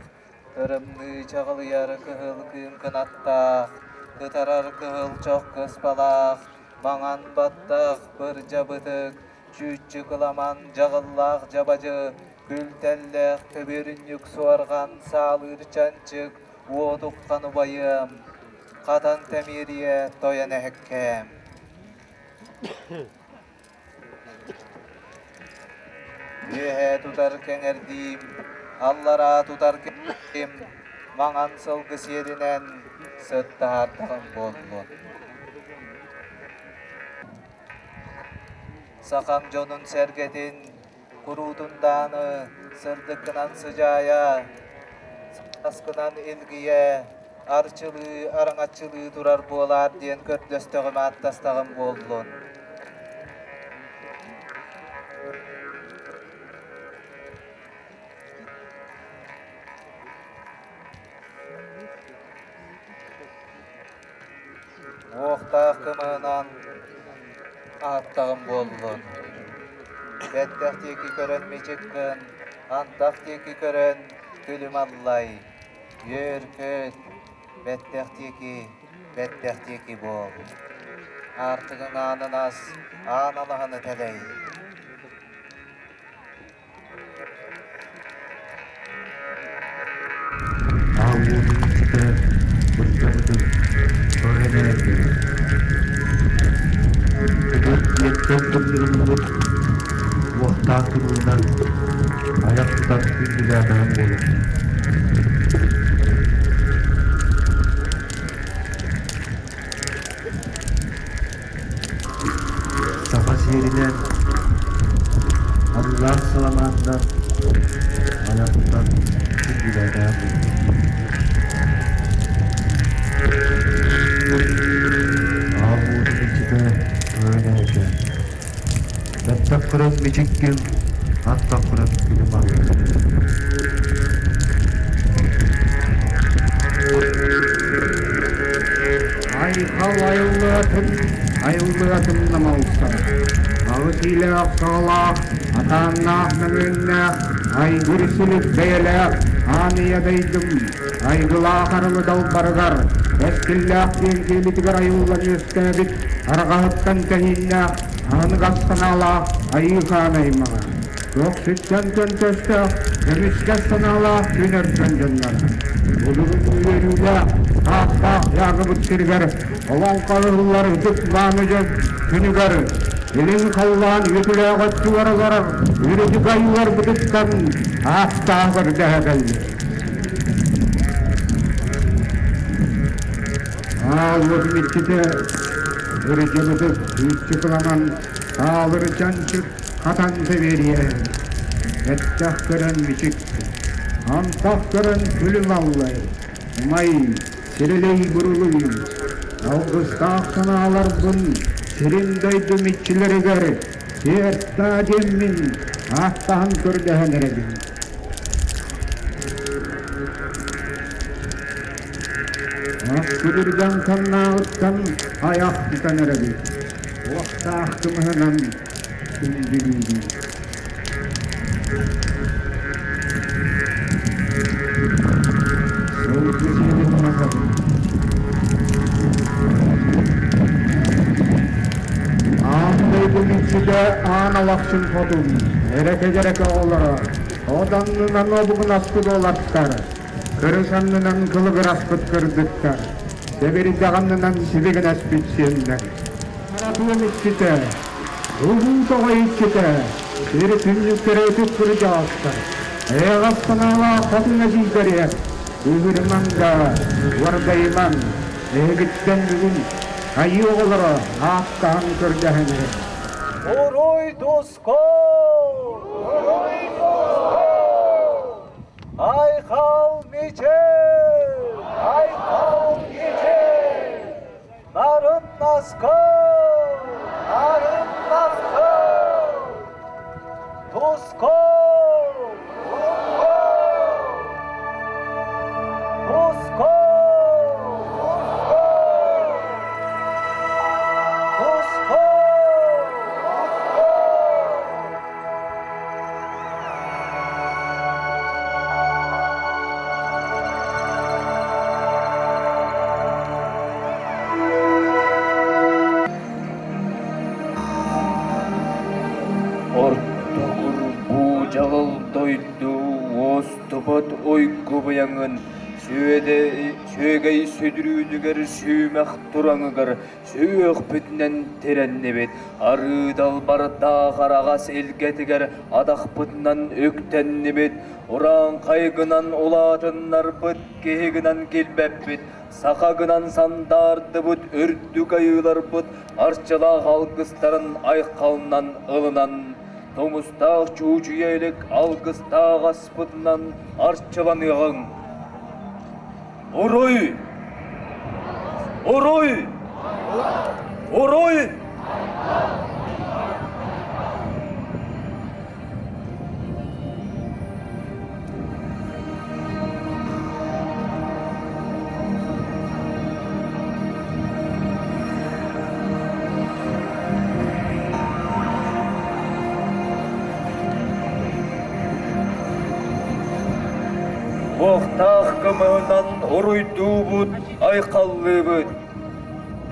тырымныы чаҕылыйар кыһыл кыым кынаттаах, кытарар кыһыл чох кыспалаах, маҥан баттах, бырдьа бытык, чүүччү кыламан дьаҕыллаах дьабадьы, Күлтэллээх көбүөрүнньүк суорҕан саалыыр чанчык уотуххан убайыам, хатан тэмиэрийэ тойон эһэккээм. Үөһээ тутар кэҥэрдиим, аллараа тутар кэҥэрдиим, маҥан сылгы сиэлинэн сыт таһаардаҕым буоллун. Сахам дьонун-сэргэтин Куруутун дааны сырдыккынан сыдьаайа, сааскынан илгийэ, арчылыы, араҥаччылыы турар буолаар диэн көрдөстөҕүм ааттастаҕым буоллун. Уохтаах кымыһынан аһаттаҕым буоллун. Бэттэх диэки көрөн мичик гын, антах диэки көрөн күлүм аллай. Үөр-көт, бэттэх диэки, бэттэх диэки буол. Аартыгыҥ аанын ас, аан алаһаны тэлэй. Аал уотун иччитэ бырдьабытын көрөн эрэрбин. Ытык ийэттэн тымныгыммыт уохтаах кымыынан айах тутан күндүлээтэҕим буолуо. Саха сиэринэн арыылаах саламаатынан айахтан күндүлээтэҕим буолуо. Аал уотун иччитэ Өрөнөөчө. Бэттэх көрөн мичик гын, аттах көрөн күлүм аллай. Айхал айыллыатын, айыллыатын намалса. Аҕыс иилээх саҕалаах, атааннаах мөҥүөннээх, айгыр силик бэйэлээх аан ийэ дойдум айгылаах арылы далбарыгар, кэскиллээх диэн киэлитигэр айыллан үөскээбит арҕаһыттан тэһииннээх аһыныгас санаалаах айыы хаан аймаҕа. Көхсүттэн көнтөстөөх, көмүскэс санаалаах күн өркөн дьонноро. Улугун үөрүүлээх, ааттаах дьааҥыбыт сиригэр олоҥхо ыһыллар ытык мааны дьон күнүгэр илин халлаан үөтүлээх өттүгэр олорор үрдүк айыыларбытыттан ааттаах өрдөһө кэллэ. Аал уотун иччитэ ырыдьыбытык күүччү кыламан таалыры чанчык хатан тэбиэриэ, Эттэх көрөн мичик, антах көрөн күлүм аллай, умай, сирилий бурулуй, алгыстаах санааларбын сирин дойдум иччилэригэр тиэртаа диэммин ааттаһан көрдөһөн эрэбин. Күлүргэн саннааҕыттан айах тутан эрэбит. Уохтаах кымыһынан күндүлүүбүн. Сылгы сиэлин масабын. Аан дойду иччитэ аан алахчын хотун. Эрэкэ-дьэрэкэ оҕолоро, от аннынан обугунаспыт уолаттар, кырыс аннынан кылыгыраспыт кыргыттар, сэбирдэх аннынан сибигинэспит сиэннэр. Маратыан иччитэ, улуу тоҕо иччитэ, сир түннүктэрэ ытык кырдьаҕастар, эйэҕэс санаалаах хотун эдьиийдэрэ, кыыһырымаҥ да, уордайымаҥ, эһигиттэн бүгүн айыы оҕолоро ааттаһан көрдөһөн эрэр. Уруй туску! Уруй туску! Айхал мичил! Айхал мичил! Нарын наскы! Нарын наскы! Туску! Туску! Туску! Ортоҕур бу дьаҕыл дойду уостубат уйгу быйаҥын сүөгэй сүдүрүүнүгэр сүүмэх тураҥыгар Сүһүөхпүтүнэн тирэннибит, арыы далбардаах араҕас илгэтигэр атахпытынан үктэннибит, урааҥхай гынан улаатыннарбыт киһи гынан килбэппит, саха гынан сандаардыбыт үрдүк айыыларбыт арчылаах алгыстарын айхалынан ылынан, тумустаах чуучуйа илик алгыстаах аспытынан арчыланыаҕыҥ. Уруй! Уруй! Уруй! Уохтаах кымыһынан уруйдуубут, айхаллыыбыт.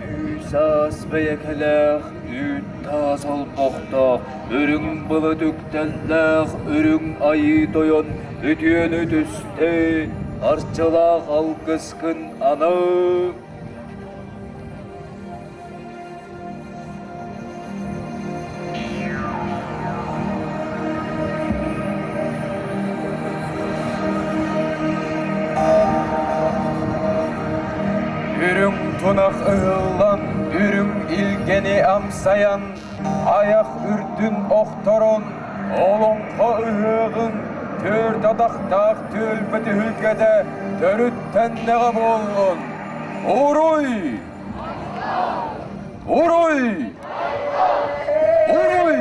Үүс-аас бэйэкэлээх, үүт-таас олбохтоох, үрүҥ былыт үктэллээх үрүҥ айыы тойон үтүөнү түстээ, арчылаах алгыскын анаа. Үрүҥ тунах ыһыллан, үрүҥ илгэни амсайан, айах үрдүн охторон, олоҥхо ыһыаҕын түөрт атахтаах түөлбэ түһүлгэтэ төрүттэннэҕэ буоллун! Уруй! Уруй! Уруй!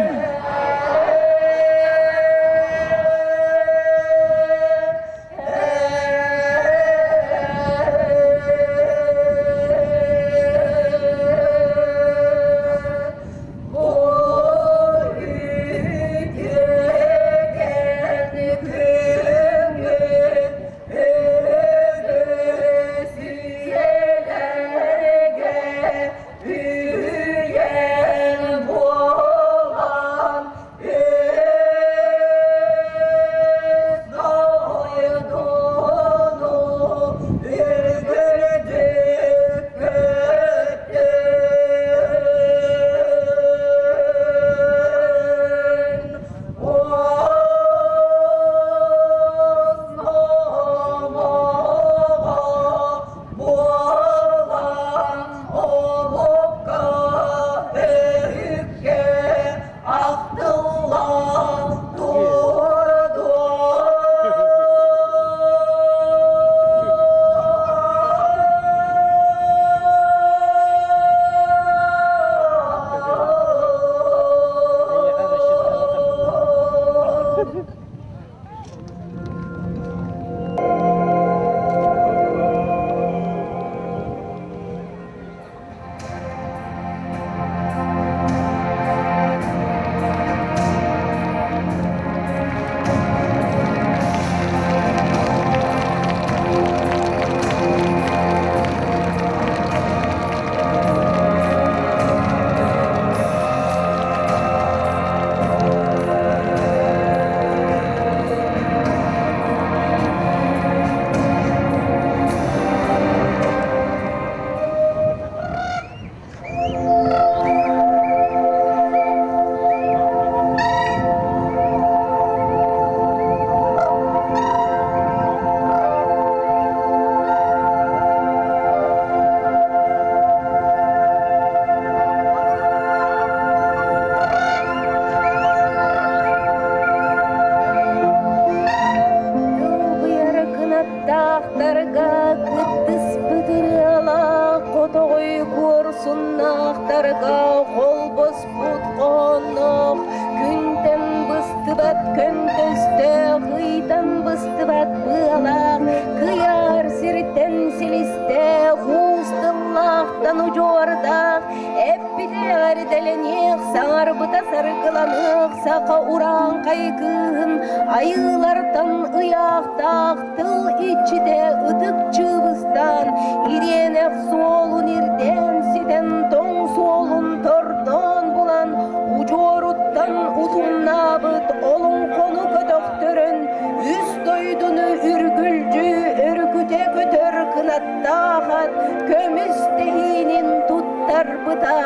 дойдуларга холбоспут хоһоонноох, күнтэн быстыбат көнтөстөөх, ыйтан быстыбат быалаах, кыйаар сиртэн силистээх, уус тыллаахтан удьуордаах, эппитэ эрдэлэниэх, саҥарбыта саргыланыах, саха урааҥхай кыыһын айыылартан ыйаахтаах тыл иччитэ ытык чыыбыстаан, ириэнэх суолун ирдээн ситэн, тоҥ суолун тордоон булан, удьуоруттан утумнаабыт олоҥхону көтөхтөрөн, үс дойдуну үргүлдьү өрүкүтэ көтөр кынаттаах ат көмүс тэһиинин туттарбыта.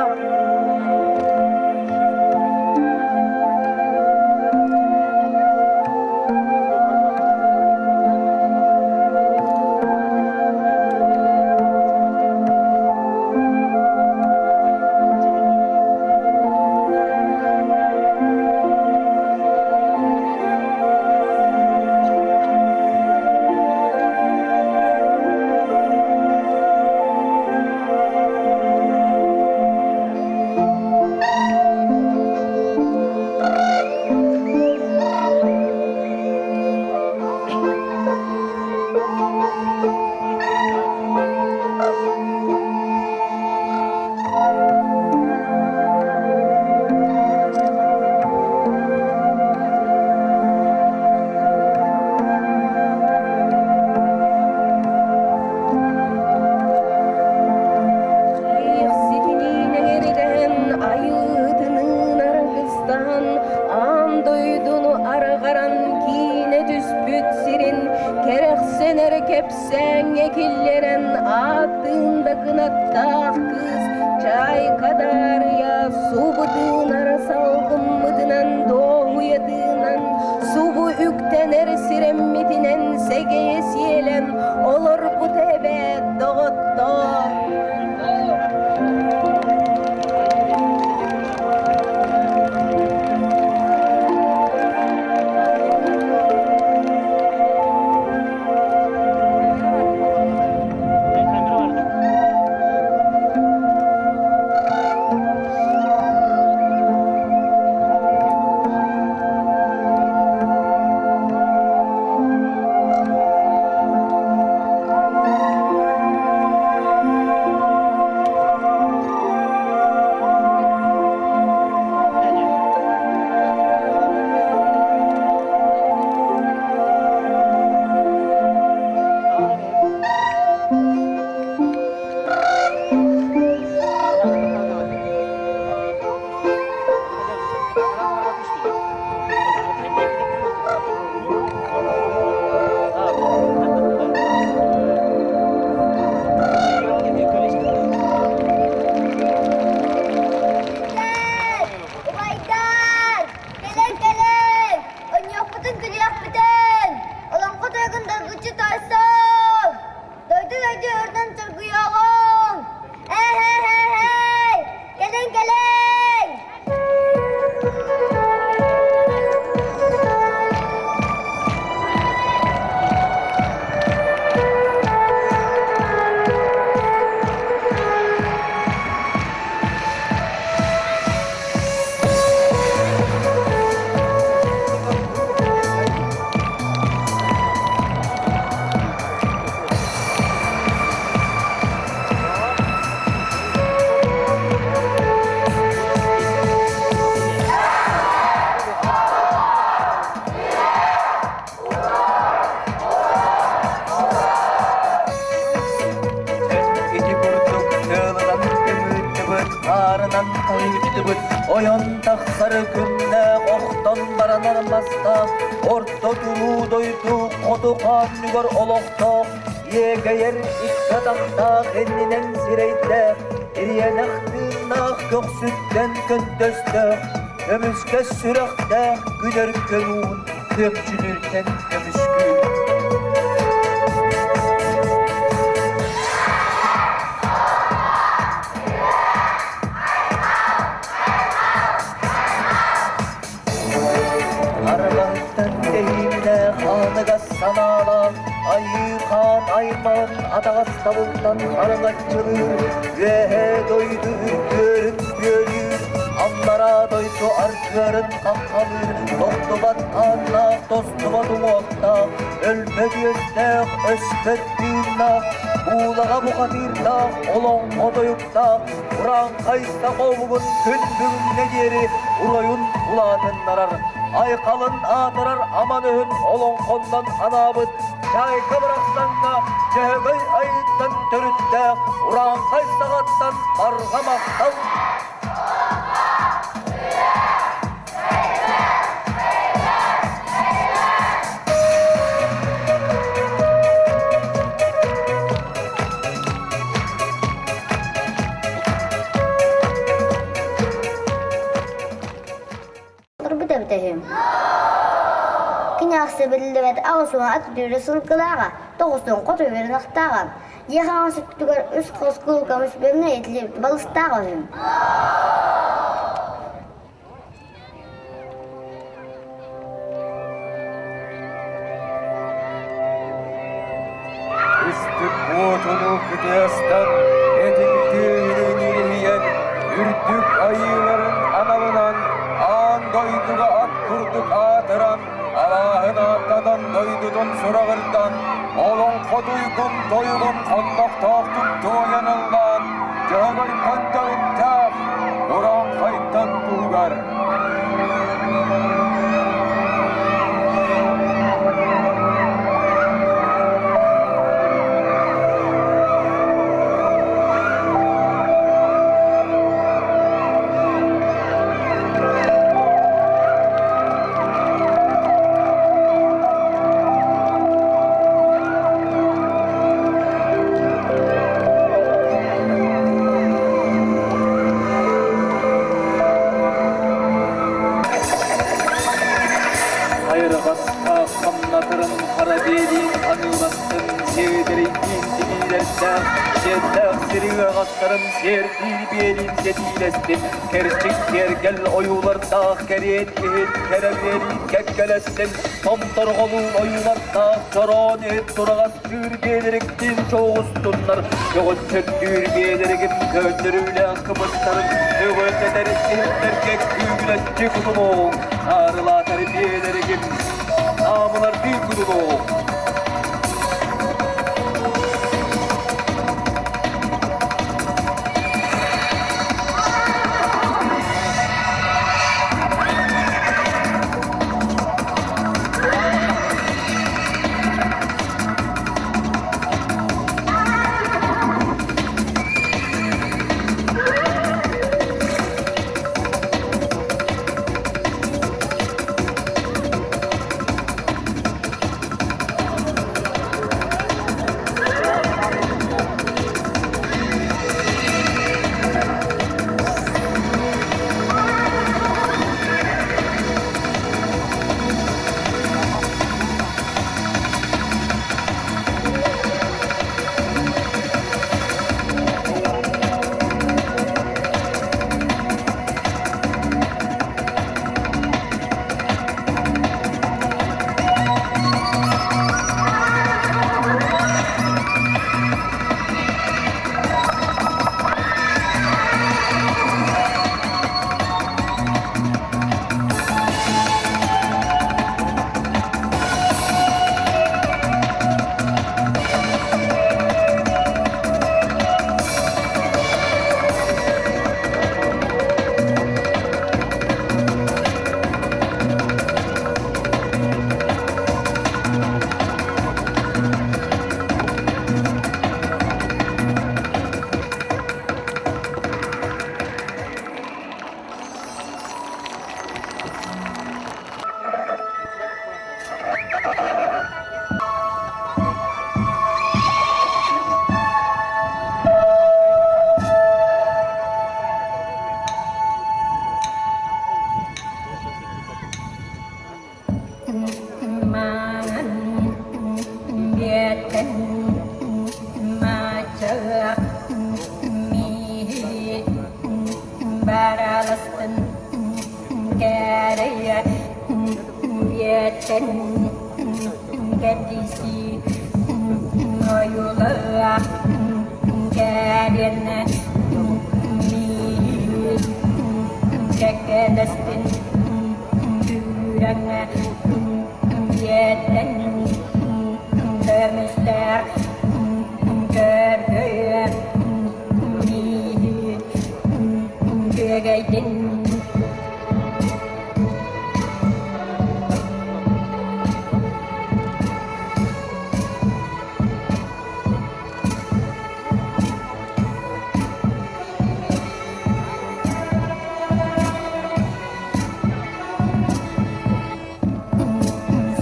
Ситиниинэҥэридэһэн айыытыныын аргыстаһан аан дойдуну арҕаран киинэ түспүт сирин кэрэхсэнэр кэпсээҥҥэ киллэрэн ааттыын да кынаттаах кыыс Чайка Даарыйа субутуунар салгыммытынан дуоһуйатыынан субу үктэнэр сирэммитинэн сэгэйэ сиэлэн олорбут эбээт доҕоттоор. Убайдар! Кэлэн кэлэн! Онньуохпутун күлүөхпүтүн! Олоҥхо тойугун доргуччу тойсуҥ! Дойду-дойду өртөн чоргуйуоҕуҥ! Ээ-һээ-һээ-һэй! Кэлэн кэлэн! Ити курдук тыалынан тымыыттыбыт, хаарынан хайыттыбыт, ойон тахсар күннээх охтон баранар мастаах, орто туруу дойду хоту хаанньугар олохтоох, иэгэйэр икки атахтаах иннинэн сирэйдээх, ириэнэх тыыннаах көхсүттэн көнтөстөөх, көмүскэ сүрэхтээх күн өркөн уун күөмчүлүүртэн көмүскүүр. Арҕаһыттан тэһииннээх ааныгас санаалаах айыы хаан аймаҕын атаҕастабылтан хараҥаччылыыр үөһээ дойду үргүөрүн Бүөлүүр, аллараа дойду аргыарын хаххалыыр, тохтубат хааннаах, тостубат уҥуохтаах, өлбөт үөстээх, өспөт тыыннаах, буулаҕа бухатыырдаах, олоҥхо тойуктаах, урааҥхай саха омугун күн бүгүҥҥэ диэри уруйун улаатыннарар, айхалын аатырар аман өһүн олоҥхоннон анаабыт Чайка барахсаҥҥа Дьөһөгөй айыыттан төрүттээх урааҥхай саҕаттан барҕа махтал. Турбут эбитэ үһү. Кини ахса биллибэт 80 ат дүүрэ сылгылааҕа, 90 хоту үөрэнэхтээҕэ. Дьиэ хаҥас өттүгэр үс хос кыл көмүс бүөмнэ иитиллибит балыстааҕа үһү. Ыстык уотуну кытыастан, этиҥ тыаһынын ириһийэн, үрдүк айыыларын аналынан аан дойдуга ат курдук аатыран, алааһын ааттатан дойдутун сураҕырдан, олоҥхо туйгун тойугун хоннохтоохтук туойан ыллаан, Дьөһөгөйтөн төрүттээх Урааҥхайтан туһугар. Хайырҕастаах хамнатырын хара биэлиин аныыластын сиэдэрэйдиин тигиилэрдээх сиэттээх сири ыаҕастарын сиэрдиир биэлиин сэтиилэстин кэрчик киэргэл ойуулардаах кэриэт иһит кэрэ биэлиин кэккэлэстин томторҕолуу ойуулардаах чороон иһит тураҕастыыр биэлэриктиин чоҕустуннар көҕүттэрдүүр биэлэригин көөннөрүүлээх кыбыстарын өҕүөтэтэр иһиттэргэ күүгүлэччи кутунуоҕуҥ хаарылаатар биэлэригин аамылардыы кутунуоҕуҥ. Маҥан биэттэн маачалах мииһи бараластын кэрэйэ биэттэн кэдиси ойулаах кэриэнэ мииһи. Кэккэлэстин Түүрэҥҥэ Биэттэн Көмүстээх Көргөйө Мииһи Күөгэйдин.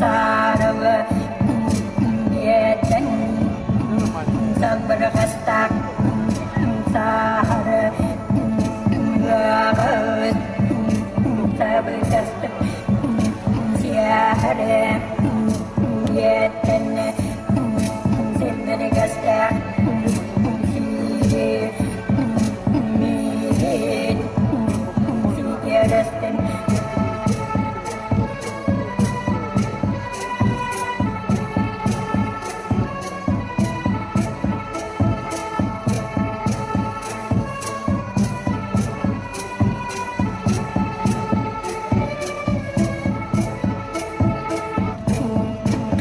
Саарылы биэтэн сабырҕастаах саһары ыаҕыт сабырҕастык сиэһэри биэтэн сирдэргэстээх сири миин сигэрэстин.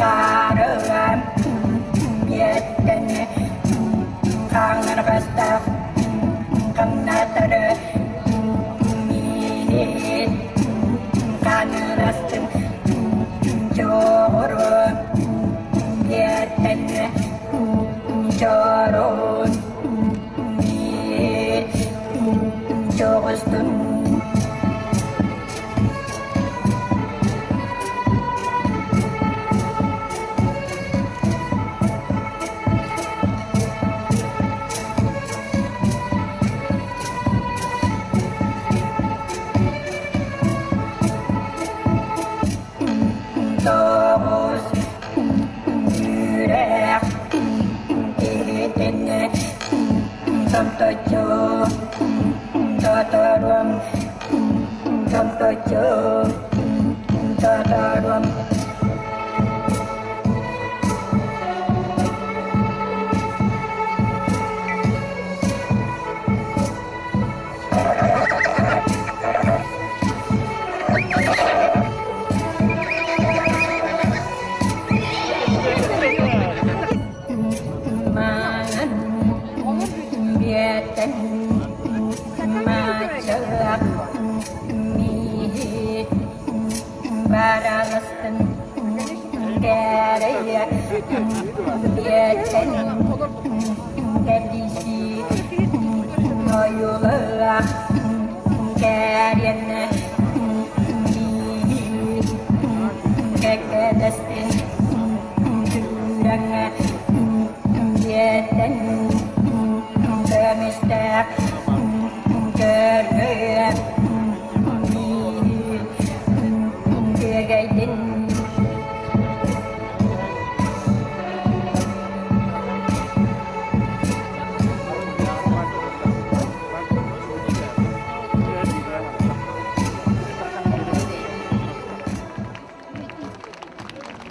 Таарылан биэттэн хаҥырҕастаах хамнатары миин ханыырастын чоҕуру биэттэн чорун миин чоҕустун. Тоҕус үрэх киһитин томточчу тоторум томточчу тоторум. Маҥан биэттэн маачалах мииһи бараластын кэрэйэ биэттэн кэлиси ойулаах кэриэн мииһи кэккэлэстин түүрэҥҥэ биэттэн көмүстээх көргөйө мииһи күөгэйдин.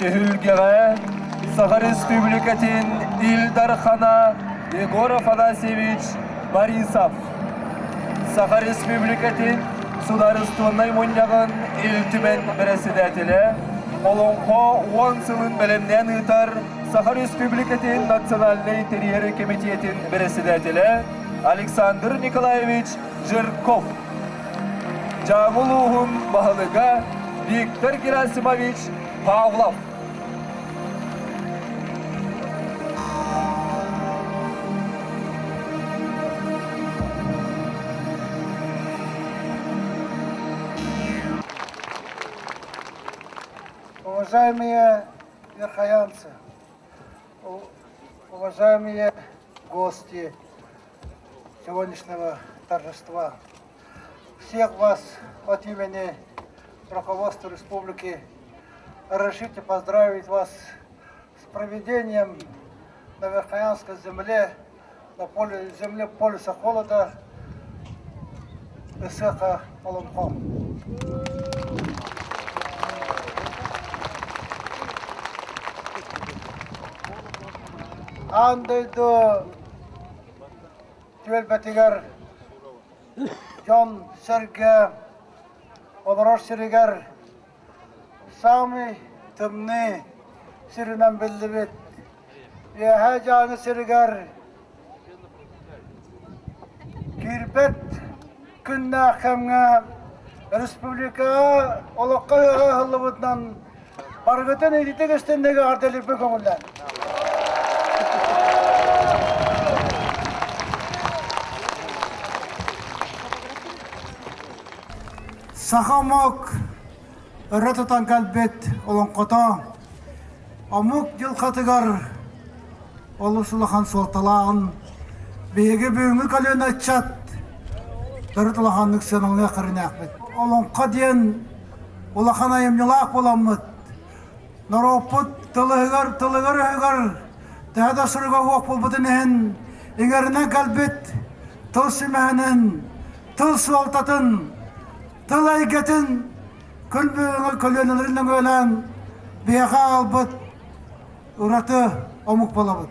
Түһүлгэҕэ Саха Республикатын Ил Дархана Егор Афанасьевич Борисов, Саха Республикатын Судаарыстыбаннай Мунньаҕын Ил Түмэн бэрэссэдээтэлэ, Олоҥхо уон сылын бэлэмнээн ыытар Саха Республикатын Национальнай тэрийэр кэмитиэтин бэрэссэдээтэлэ Александр Николаевич Жирков, Дьааҥы улууһун баһылыга Виктор Герасимович Павлов. Уважаемые верхоянцы, уважаемые гости сегодняшнего торжества, всех вас от имени руководства республики разрешите поздравить вас с проведением на Верхоянской земле, на поле, земле полюса холода Ысыаха Олонхо. Аан дойду түөлбэтигэр дьон-сэргэ олорор сиригэр саамай тымныы сиринэн биллибит Үөһээ Дьааҥы сиригэр киирбэт күннээх кэмҥэ республикаҕа олоххо ыһыаҕа ыһыллыбытынан барыгытын ититик-истинник эҕэрдэлиирбин көҥүллээн. Саха омук өрө тутан кэлбит олоҥхото омук дьылҕатыгар олус улахан суолталааҕын биһиги бүгүҥҥү көлүөнэ ыччат төрүт улаханнык сыаналыах көрүнээхпит. Олоҥхо диэн улахан айымньылаах буоламмыт, норуоппут тылыгар тылыгар-өһүгэр төһө да суруга суох буолбутун иһин иҥэринэн кэлбит тыл сүмэһинин, тыл суолтатын, тыл эйгэтин күн бүгүҥҥү көлүөнэлэрин нөҥүөлээн биһиэхэ аҕалбыт ураты омук буолабыт.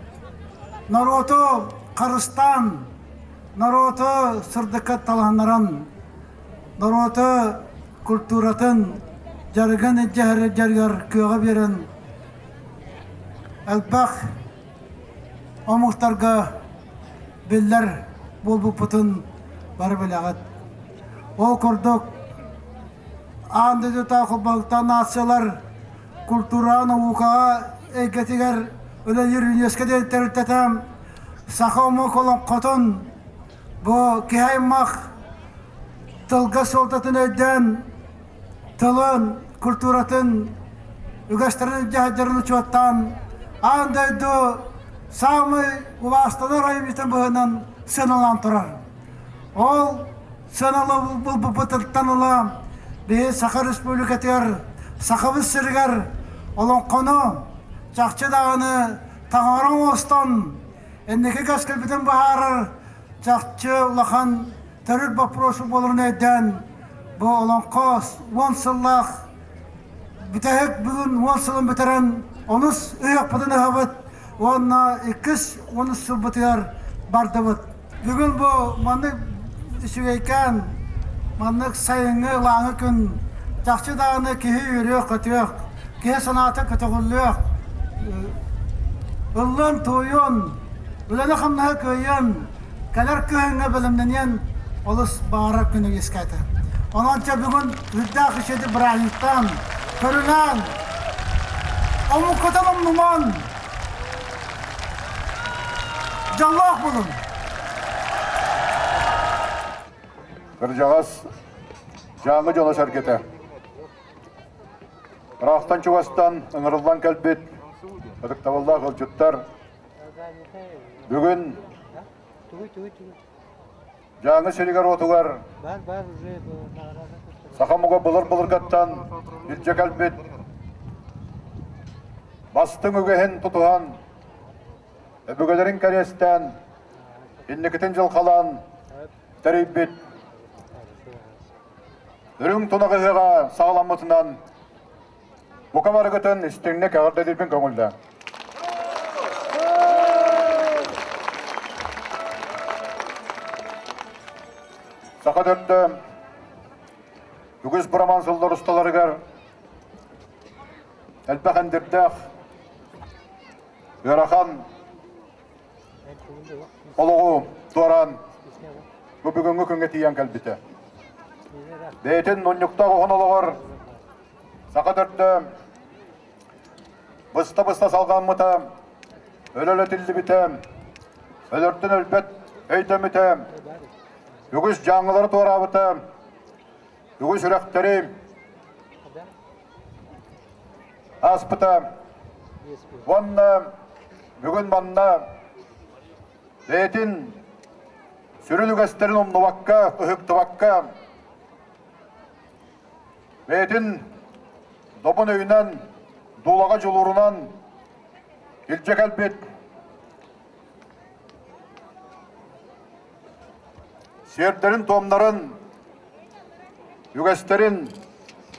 Норуоту харыстаан, норуоту сырдыкка талаһыннаран, норуоту культуратын дьарыгын илдьэ дьарыгар кыаҕы биэрэн элбэх омуктарга биллэр буолбуппутун бары билэҕит. Ол курдук аан дойдутааҕы холбоһуктаах нациялар культураҕа, наукаҕа эйгэтигэр үлэлиир ЮНЕСКО диэн тэрилтэтэ саха омук олоҥхотун бу киһи аймах тылга суолтатын өйдөөн тылын, культуратын, үгэстэрин илдьэ сылдьарын учуоттаан аан дойду саамай убаастанар айымньытын быһыынан сыаналаан турар. Ол сыаналабылбытыттан ыла биһи Саха Республикатыгар, Сахабыт сиригэр олоҥхону чахчы даҕаны таҥара оҥостон инники кэскилбитин быһаарар чахчы улахан төрүт боппуруос буоларын өйдөөн бу олоҥхо уон сыллаах бүтэһик бүгүн уон сылын бүтэрэн онус ыһыахпытын ыһабыт уонна иккис онус сылбытыгар бардыбыт. Бүгүн бу маннык үчүгэйкээн, маннык сайыҥҥы ылааҥы күн чахчы даҕаны киһи үөрүөх-көтүөх, киһи санаата көтөҕүллүөх, ыллыан-туойуон, үлэни-хамнаһы кыайыан, кэлэр кыһыҥҥа бэлэмнэниэн олус баҕарар күнү үөскээтэ. Онон чэ бүгүн үрдээх үчүгэйдик бырааһынньыктаан, көрүлээн, омуккутун умнуман, Дьоллоох булуҥ! Кырдьаҕас Дьааҥы дьоно-сэргэтэ ыраахтан чугастан ыҥырыллан кэлбит ытыктабыллаах ыалдьыттар бүгүн Дьааҥы сиригэр-уотугар саха омуга былыр-былыргаттан илдьэ кэлбит бастыҥ үгэһин тутуһан, өбүгэлэрин кэриэстээн, инникитин дьылҕалаан тэрийбит Үрүҥ тунах ыһыаҕа саҕаламмытынан бука барыгытын истиҥник эҕэрдэлиирбин көҥүллээҥ. Саха төрдө үгүс быраман сыллар усталарыгар элбэх эндирдээх, ыарахан олоҕу туораан бу бүгүҥҥү күҥҥэ тиийэн кэлбитэ. Бэйэтин мунньуктаах уһун олоҕор саха төрдө быста-быста салҕаммыта, өлө-өлө тиллибитэ, өлөртөн өлбөт өйдөммүтэ, үгүс дьааҥылары туораабыта, үгүс үрэхтэри ааспыта уонна бүгүн манна бэйэтин сүрүн үгэстэрин умнубакка, ыһыктыбакка, бэйэтин добун өйүнэн, дуулаҕа дьулуурунан илдьэ кэлбит сиэрдэрин-туомнарын, үгэстэрин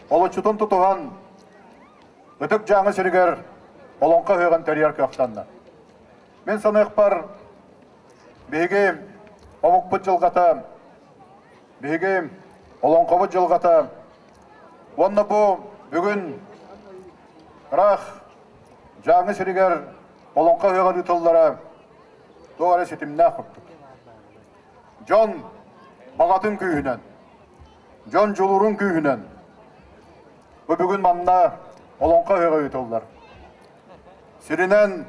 олоччутун тутуһан Ытык Дьааҥы сиригэр Олоҥхо ыһыаҕын тэрийэр кыахтанна. Мин саныахпар, биһиги омукпут дьылҕата, биһиги олоҥхобут дьылҕата. Уонна бу бүгүн ыраах Дьааҥы сиригэр олоҥхо ыһыаҕар ыытыллара туох эрэ ситимнээх курдук. Дьон баҕатын күүһүнэн, дьон дьулуурун күүһүнэн бу бүгүн манна олоҥхо ыһыаҕа ыытыллар. Сиринэн,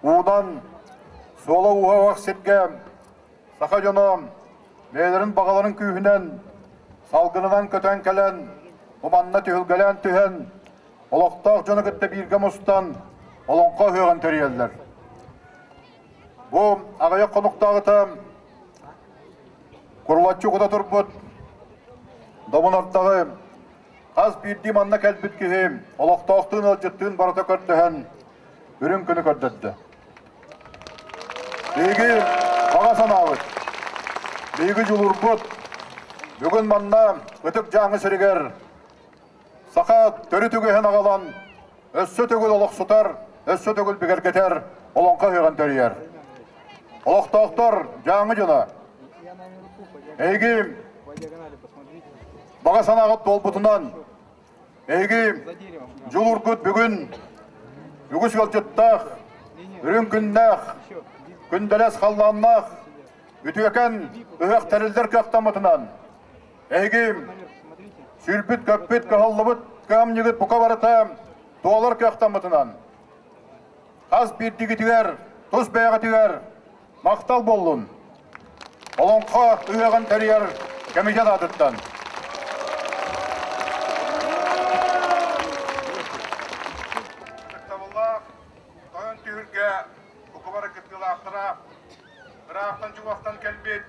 уунан, суола-ууһа сиргэ саха дьоно бэйэлэрин баҕаларын күүһүнэн салгынынан көтөн кэлэн, бу манна түһүлгэлээн түһэн, олохтоох дьону кытта бииргэ мустан олоҥхо ыһыаҕын тэрийэллэр. Бу аҕыйах хонуктааҕыта курулаччы кута турбут Добун Ортаҕы хас биирдии манна кэлбит киһи олохтоохтуун ыалдьыттыын барыта көрдөһөн үрүҥ күнү көрдөрдө. Биһиги баҕа санаабыт, биһиги дьулуурбут бүгүн манна Ытык Дьааҥы сиригэр саха төрүт үгэһин аҕалан өссө төгүл олохсутар, өссө төгүл бигэргэтэр олоҥхо ыһыаҕын тэрийэр. Олохтоохтор Дьааҥы дьоно, эһиги баҕа санааҕыт туолбутунан, эһиги дьулуургут бүгүн үгүс ыалдьыттаах, үрүҥ күннээх, күндэлэс халлааннаах, үтүөкэн ыһыах тэриллэр кыахтаммытынан, эһиги сүүрбүт-көппүт, кыһаллыбыт кыһамньыгыт бука барыта туолар кыахтаммытынан, хас биирдигитигэр, тус бэйэҕитигэр махтал буоллун! Олоҥхо ыһыаҕын тэрийэр кэмитиэт аатыттан. Ытыктабыллаах тойон түһүлгэ бука кыттыылаахтара, ыраахтан-чугастан кэлбит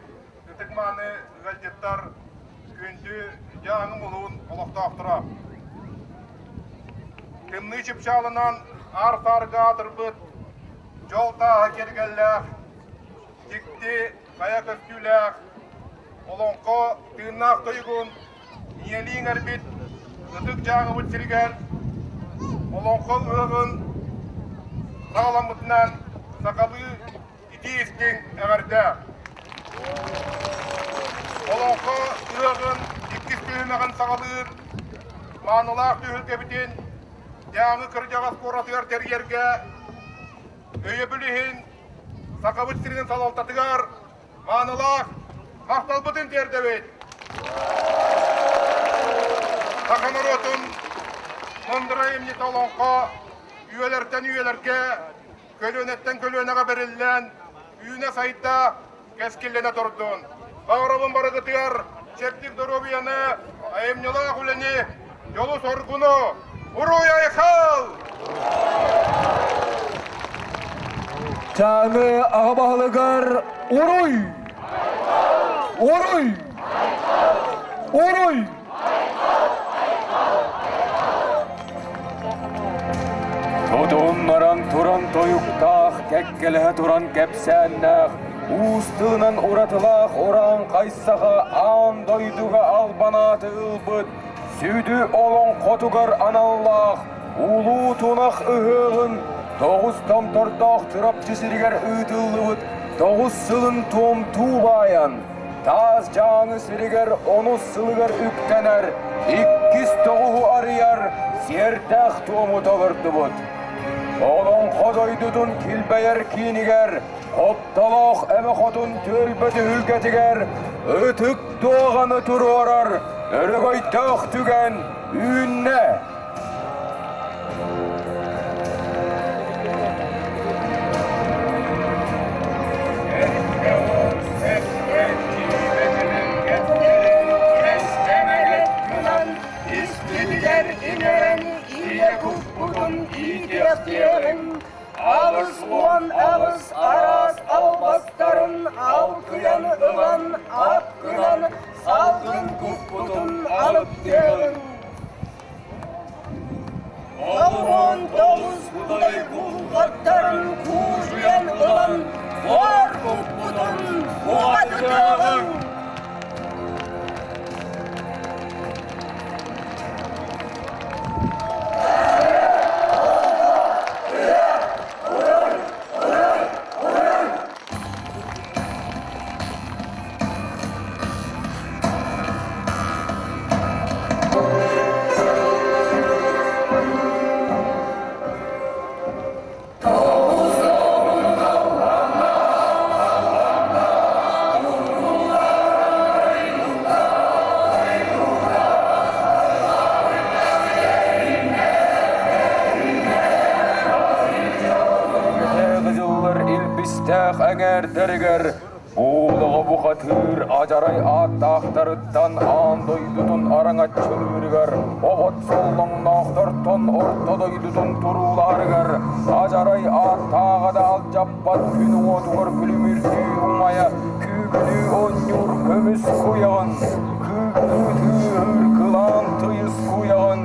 ытык-мааны ыалдьыттар, күндү Дьааҥы улуун олохтоохторо. Тымныы чыпчаалынан аар-саарга аатырбыт дьол тааһа киэргэллээх, дьикти хайа көстүүлээх, олоҥхо тыыннаах тойугун ийэлии иҥэрбит ытык Дьааҥыбыт сиригэр олоҥхо ыһыаҕын саҕаламмытынан сахалыы итии-истиҥ эҕэрдэ! Олоҥхо ыһыаҕын иккис түһүмэҕин саҕалыыр маанылаах түһүлгэбитин Дьааҥы кырдьаҕас куоратыгар тэрийэргэ өйөбүл иһин Сахабыт сирин салалтатыгар маанылаах махталбытын тиэрдэбит! Саха норуотун мындыр айымньыта олоҥхо үйэлэртэн үйэлэргэ, көлүөнэттэн көлүөнэҕэ бэриллэн, үүнэ-сайда, кэскиллэнэ турдун! Баҕарабын барыгытыгар чэбдик доруобуйаны, айымньылаах үлэни, дьолу-соргуну! Уруй-айхал! Дьааҥы аҕа баһылыгар уруй! Уруй! Уруй! Тутуннаран туран тойуктаах, кэккэлэһэ туран кэпсээннээх, уус тылынан уратылаах урааҥхай саха аан дойдуга албанааты ылбыт сүдү олоҥхотугар аналлаах Улуу Тунах ыһыаҕын тоҕус томтордоох Чурапчы сиригэр ыытыллыбыт тоҕус сылын туомтуу баайан, Таас Дьааҥы сиригэр онус сылыгар үктэнэр иккис тоҕуһу арыйар сиэрдээх туому толордубут. Олоҥхо дойдутун килбэйэр киинигэр Хоптолоох Эбэ Хотун түөлбэ түһүлгэтигэр ытык дуоҕаны туруорар өрөгөйдөөх түгэн үүннэ. Испитигэр иҥэрэн ийэ куппутун иитиэхтиэҕиҥ, 88 араас албастарын алкыйан ылан ат гынан салгын куппутун алыптыаҕыҥ. 69 кудай кулгаттарын куужуйан ылан буор куппутун уҕатытыаҕыҥ. Бириистээх эҥээрдэригэр Уулаҕа бухатыыр адьарай ааттаахтарыттан аан дойдутун араҥаччылыырыгар, обот соллоҥноохтортон орто дойдутун туруулаһарыгар, адьарай ааттааҕа да алдьаппат күн уотугар күлүмүрдүү умайа күүгүнүү оонньуур көмүс куйаҕын, кыыкыныы тыаһыыр кылаан тыйыс куйаҕын,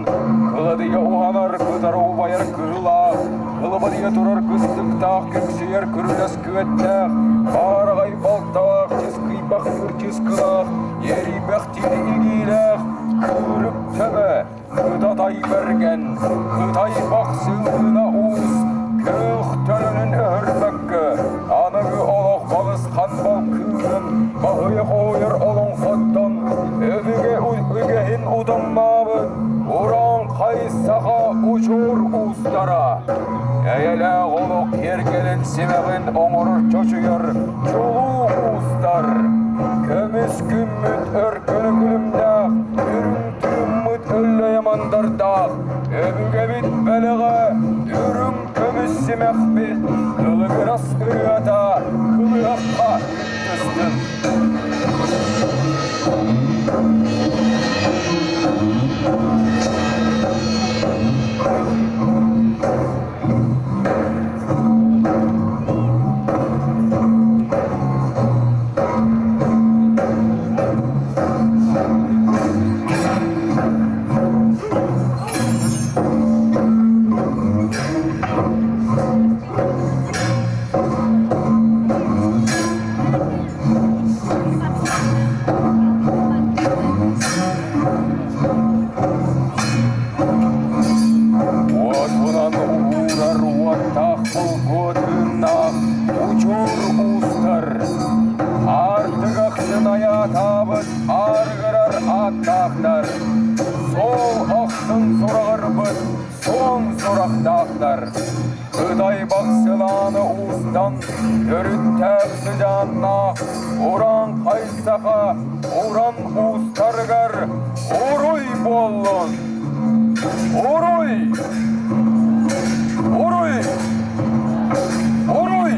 кыладыйа уһанар кытары убайар кыһылаах, кылабадыйа турар кыстыктаах күксүйэр күрүлэс күөттээх, баараҕай балталаах, чыскыйбах чыскылаах, иэрийбэх тири илиилээх, күүрүк төбө, кытатай бэргэн, кытай бахсыына уус, күөх төлөнүн өһөрбөккө, аныгы олох балысхан балкыырын, баһыйа хоһуйар олоҥхоттон, өбүгэ үгэһин утумнаабыт, урааҥхай саха учур уустара. Эйэлээх олох киэргэлин симэҕин оҥорор чочуйар чулуу уустар. Көмүс күммүт өркөнө күлүмнээх, үрүҥ тыыммыт өллөйө мандардаах, өбүгэбит бэлэҕэ үрүҥ көмүс симэхпит, кылыгырас ырыата кылыһахха үттүстүн. Уотунан уурар уоттаах булгуо тыыннаах учур уустар, аартык ахсын айаатаабыт аарыгырар ааттаахтар, суол ахсын сураҕырбыт суон сурахтаахтар. Кытай бахсылааны уустан төрүттээх сыдьааннаах урааҥхай саха уран уустарыгар уруй буоллун! Уруй! Уруй! Уруй!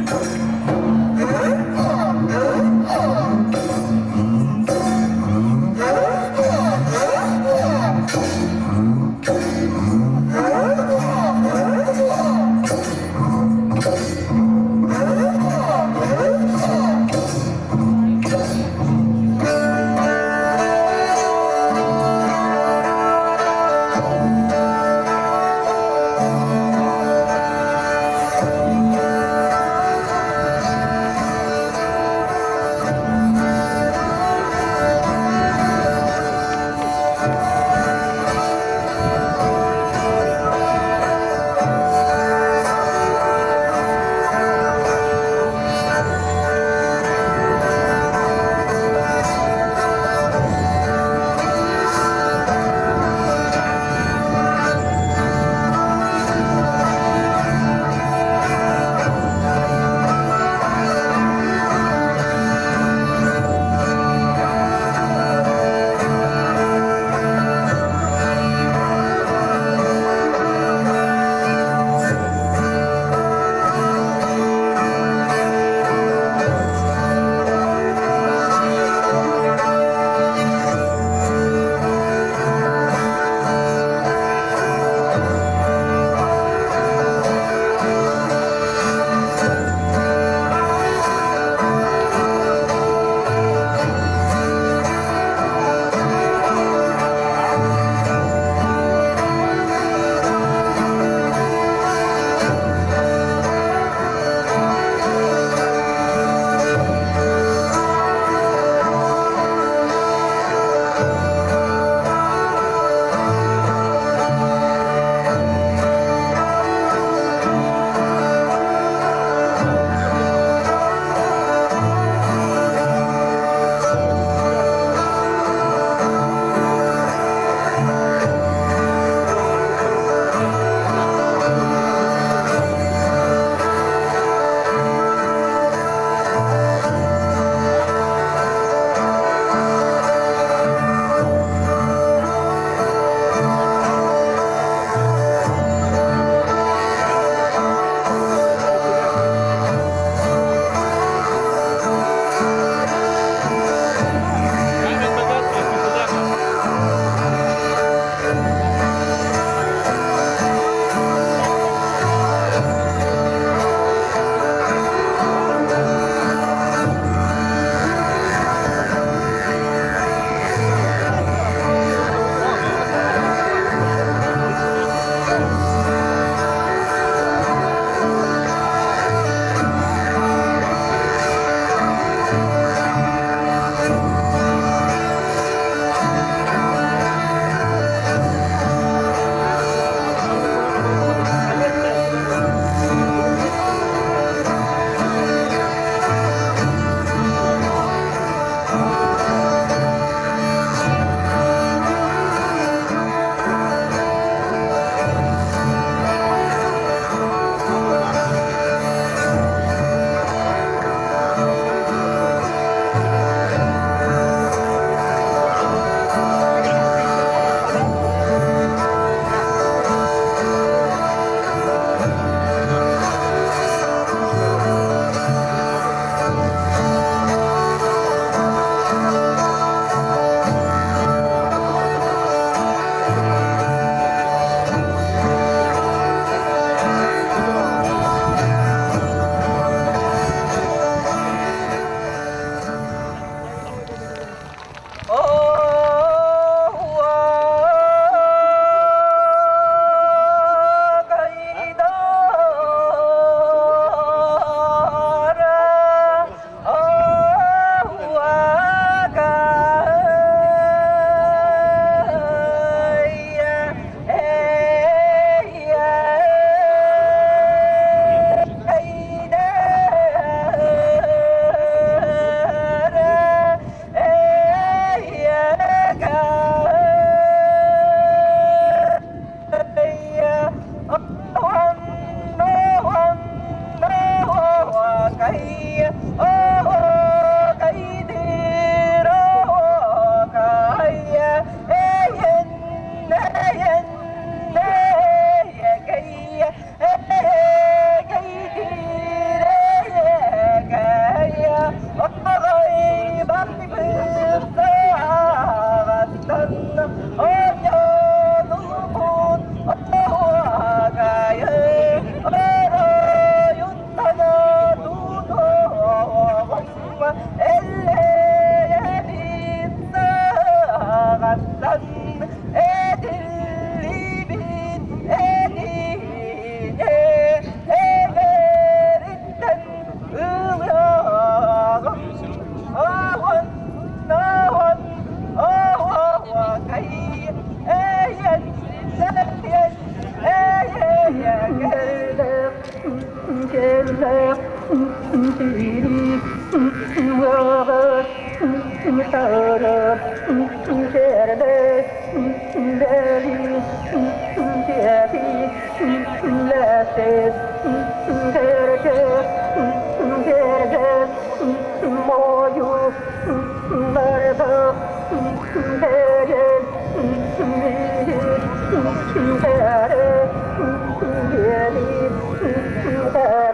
Thank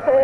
you.